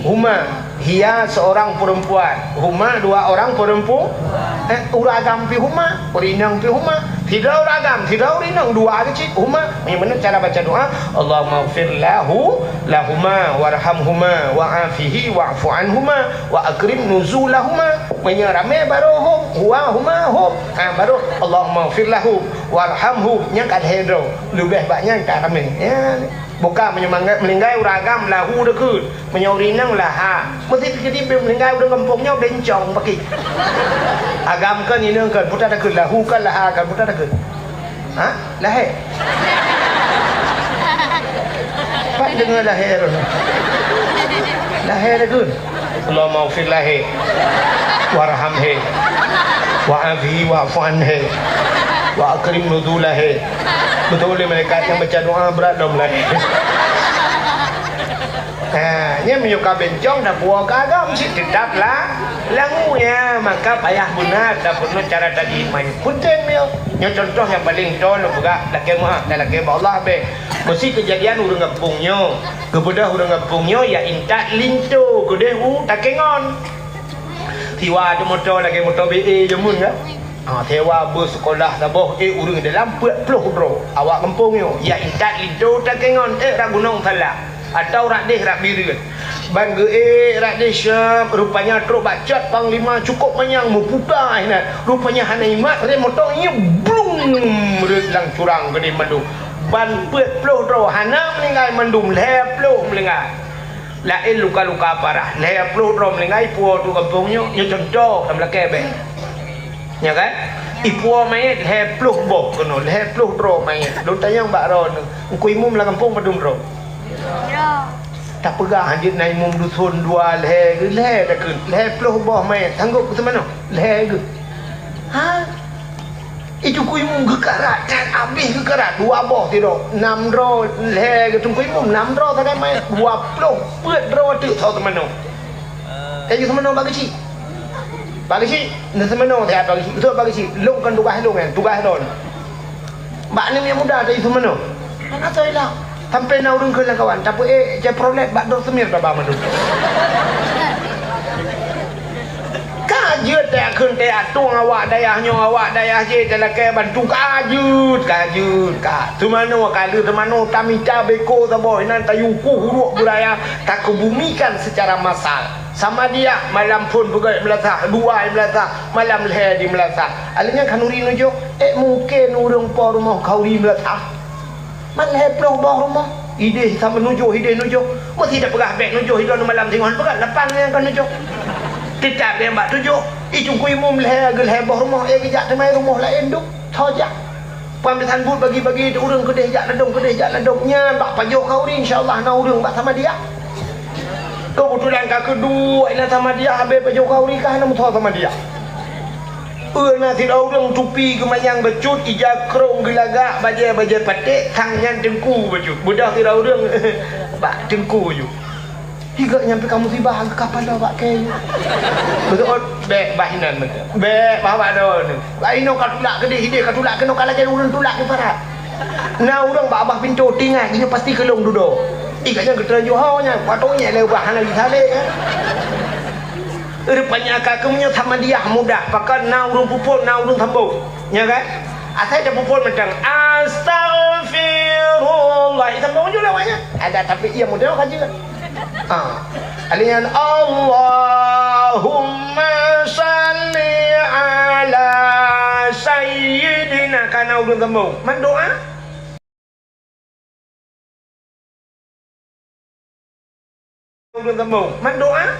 huma. Hiya seorang perempuan. Huma dua orang perempu-, eh, ureueng agam pih huma, ureueng inong pih huma. Sidroe ureueng agam, sidroe ureueng inong, dua keuh cit huma. Meunyoe meunan cara baca doa, Allahummaghfir lahu, lahuma, warhamhuma, wa'afihi, wa'fu anhuma, wa akrim nuzulahuma. Meunyoe ramé barô hum, huwa, huma, hum. Ha, barô Allahummaghfir lahu, warhamhu. Nyan ka lhèe droe. Leubèh bak nyan ka ramé. Ya. Bukan meunyoe mangga-, meuninggai ureueng agam lahu takheun. Meunyoe ureueng inong laha. Meusti keudéh meuninggai ureueng gampông nyoe bencong paki. Agam kon, inong kon, peue takheun, lahu kon, laha kon, peue takheun? Ha? Lahé. Pat deungoe lahé droeneuh. Lahé takheun. Allahummaghfir lahé. Warhamhé. Wa'afihi wa'fu anhé. Wa akrim nuzulahé. Beutôi lé malaikat nyang baca doa brat lom lahé. Ha, nyan meunyoe ka bencong, dah puwoe ka agam cit, teutap la-, langue, ya. Maka payah beuna tapeurunoe cara tadi main. Peunteng nyoe. Nyoe contoh nyang paleng toe lôn peugah, lakée meu'ah, dan lakée bak Allah beh. Meusi keujadian ureuëng gampông nyoe. Geubeudôh ureuëng gampông nyoe, ya intat linto keudeh u Takengon. Siwa teuh moto lagée moto B E jameun kan? Ha, sewa bus sekolah saboh, eh, ureuëng dalam peuet ploh droe. Awak gampông nyoe, ya intat linto Takengon, eh, rot gunong salah. Atau rot déh rot Bireuen. Ban geu-ék rot déh syab, rupanya trok bak cat panglima cukôp manyang meuputa inan. Rupanya hana imat rem moto nyoe blung rot lam curang keudeh mandum. Ban peuet ploh droe hana meuninggai mandum, lhée ploh meuninggai. Laén luka-luka parah. Lhée ploh droe meuninggai, puwoe teuh gampông nyoe, nyoe contoh lam lakée beh. Nyo kan? Ipuwoe manyét lhée ploh boh keunoe, lhée ploh droe manyét. Lôn tanyong bak droeneuh, Teungku Imum lam gampông padum droe? Tapeugah jeuet na imum duson dua lhée geuh, lhée takheun, lhée ploh boh manyét, sanggôp keu teumanoe? Lhée geuh. Ha? Itu Teungku Imum geukarat, that abéh geukarat, dua boh sidroe, nam droe lhée geuh Teungku Imum, nam droe sagai manyét, dua ploh peuet droe teuk soe teumanoe. Laju teumanoe bak geuchik. Bak geuchik, na teumanoe siat bak geuchik, beutôi bak geuchik, lôn kon tugaih lôn nyan, tugaih droeneuh. Bak aneuk nyang muda tadi teumanoe. Hana soe ilak. Sampai na ureuëng kheun lam kawan, tapeuék Chevrolet bak droe seumir taba mandum. Ka jeuet teuh kheun teuh tueng awak dayah nyoe, awak dayah jih talakée bantu ka jeuet, ka jeuet, ka. Teumanoe ka lheueh teumanoe tamita beko saboh inan tayue kueh uruek beuraya takeubumikan secara massal. Samadiyah malam phon peugét meulasah, dua meulasah, malam lhée di meulasah. Alah nyan khanuri nujoh, ék mungken ureuëng po rumoh khanuri meulasah. Man lhée ploh boh rumoh, ideh sama nujoh, ideh nujoh. Meusi tapeugah bék nujoh, ideh malam singoh peugah lapan nyang ka nujoh. Teutab nyang bak tujoh, i Teungku Imum lhée geuh lhée boh rumoh, ék geujak teumai rumoh laén duek, tho jak. Pam disambut bagi-bagi di ureuëng keudeh jak ladom, keudeh jak ladom. Nyan bak pajoh khanuri, insya Allah na ureuëng bak Samadiyah. Keubeutulan ka keuduek inan Samadiyah, habéh pajoh khanuri ka hana meusoe Samadiyah. Peue na sidroe ureuëng tupi geumanyang bacut, ija krong geulagak, bajée-bajée paték, sang nyan teungku bacut. Beudôh sidroe ureuëng bak teungku ju. Higa nyang pih ka musibah, ka pala bak kée. Beutôi, bék bah inan beutôi. Bék bah bak droeneuh. Ai nyoe ka tulak keudeh, ideh ka tulak keunoe ka lagée ureuëng tulak di parat. Na ureuëng bak babah pintoe tingat, nyoe pasti keu lôn dudoe. Ih, ka nyan geuteurang juho nyan, watée nyek lé ubah hana jisalek, eh. Rupanya ka keumeunyoe Samadiyah mudah, pakon na ureuëng peuphon, na ureuëng sambông. Nya kan? Asai tapeuphon mantong, "Astaghfirullah." Ih, sambông ju lawak nyan. Ada, tapi iya mudah ka jeuet. Ah. Alaihi, Allahumma salli ala sayyidina, kana ureuëng sambông. Man doa? Ureuëng sambông. Man doa?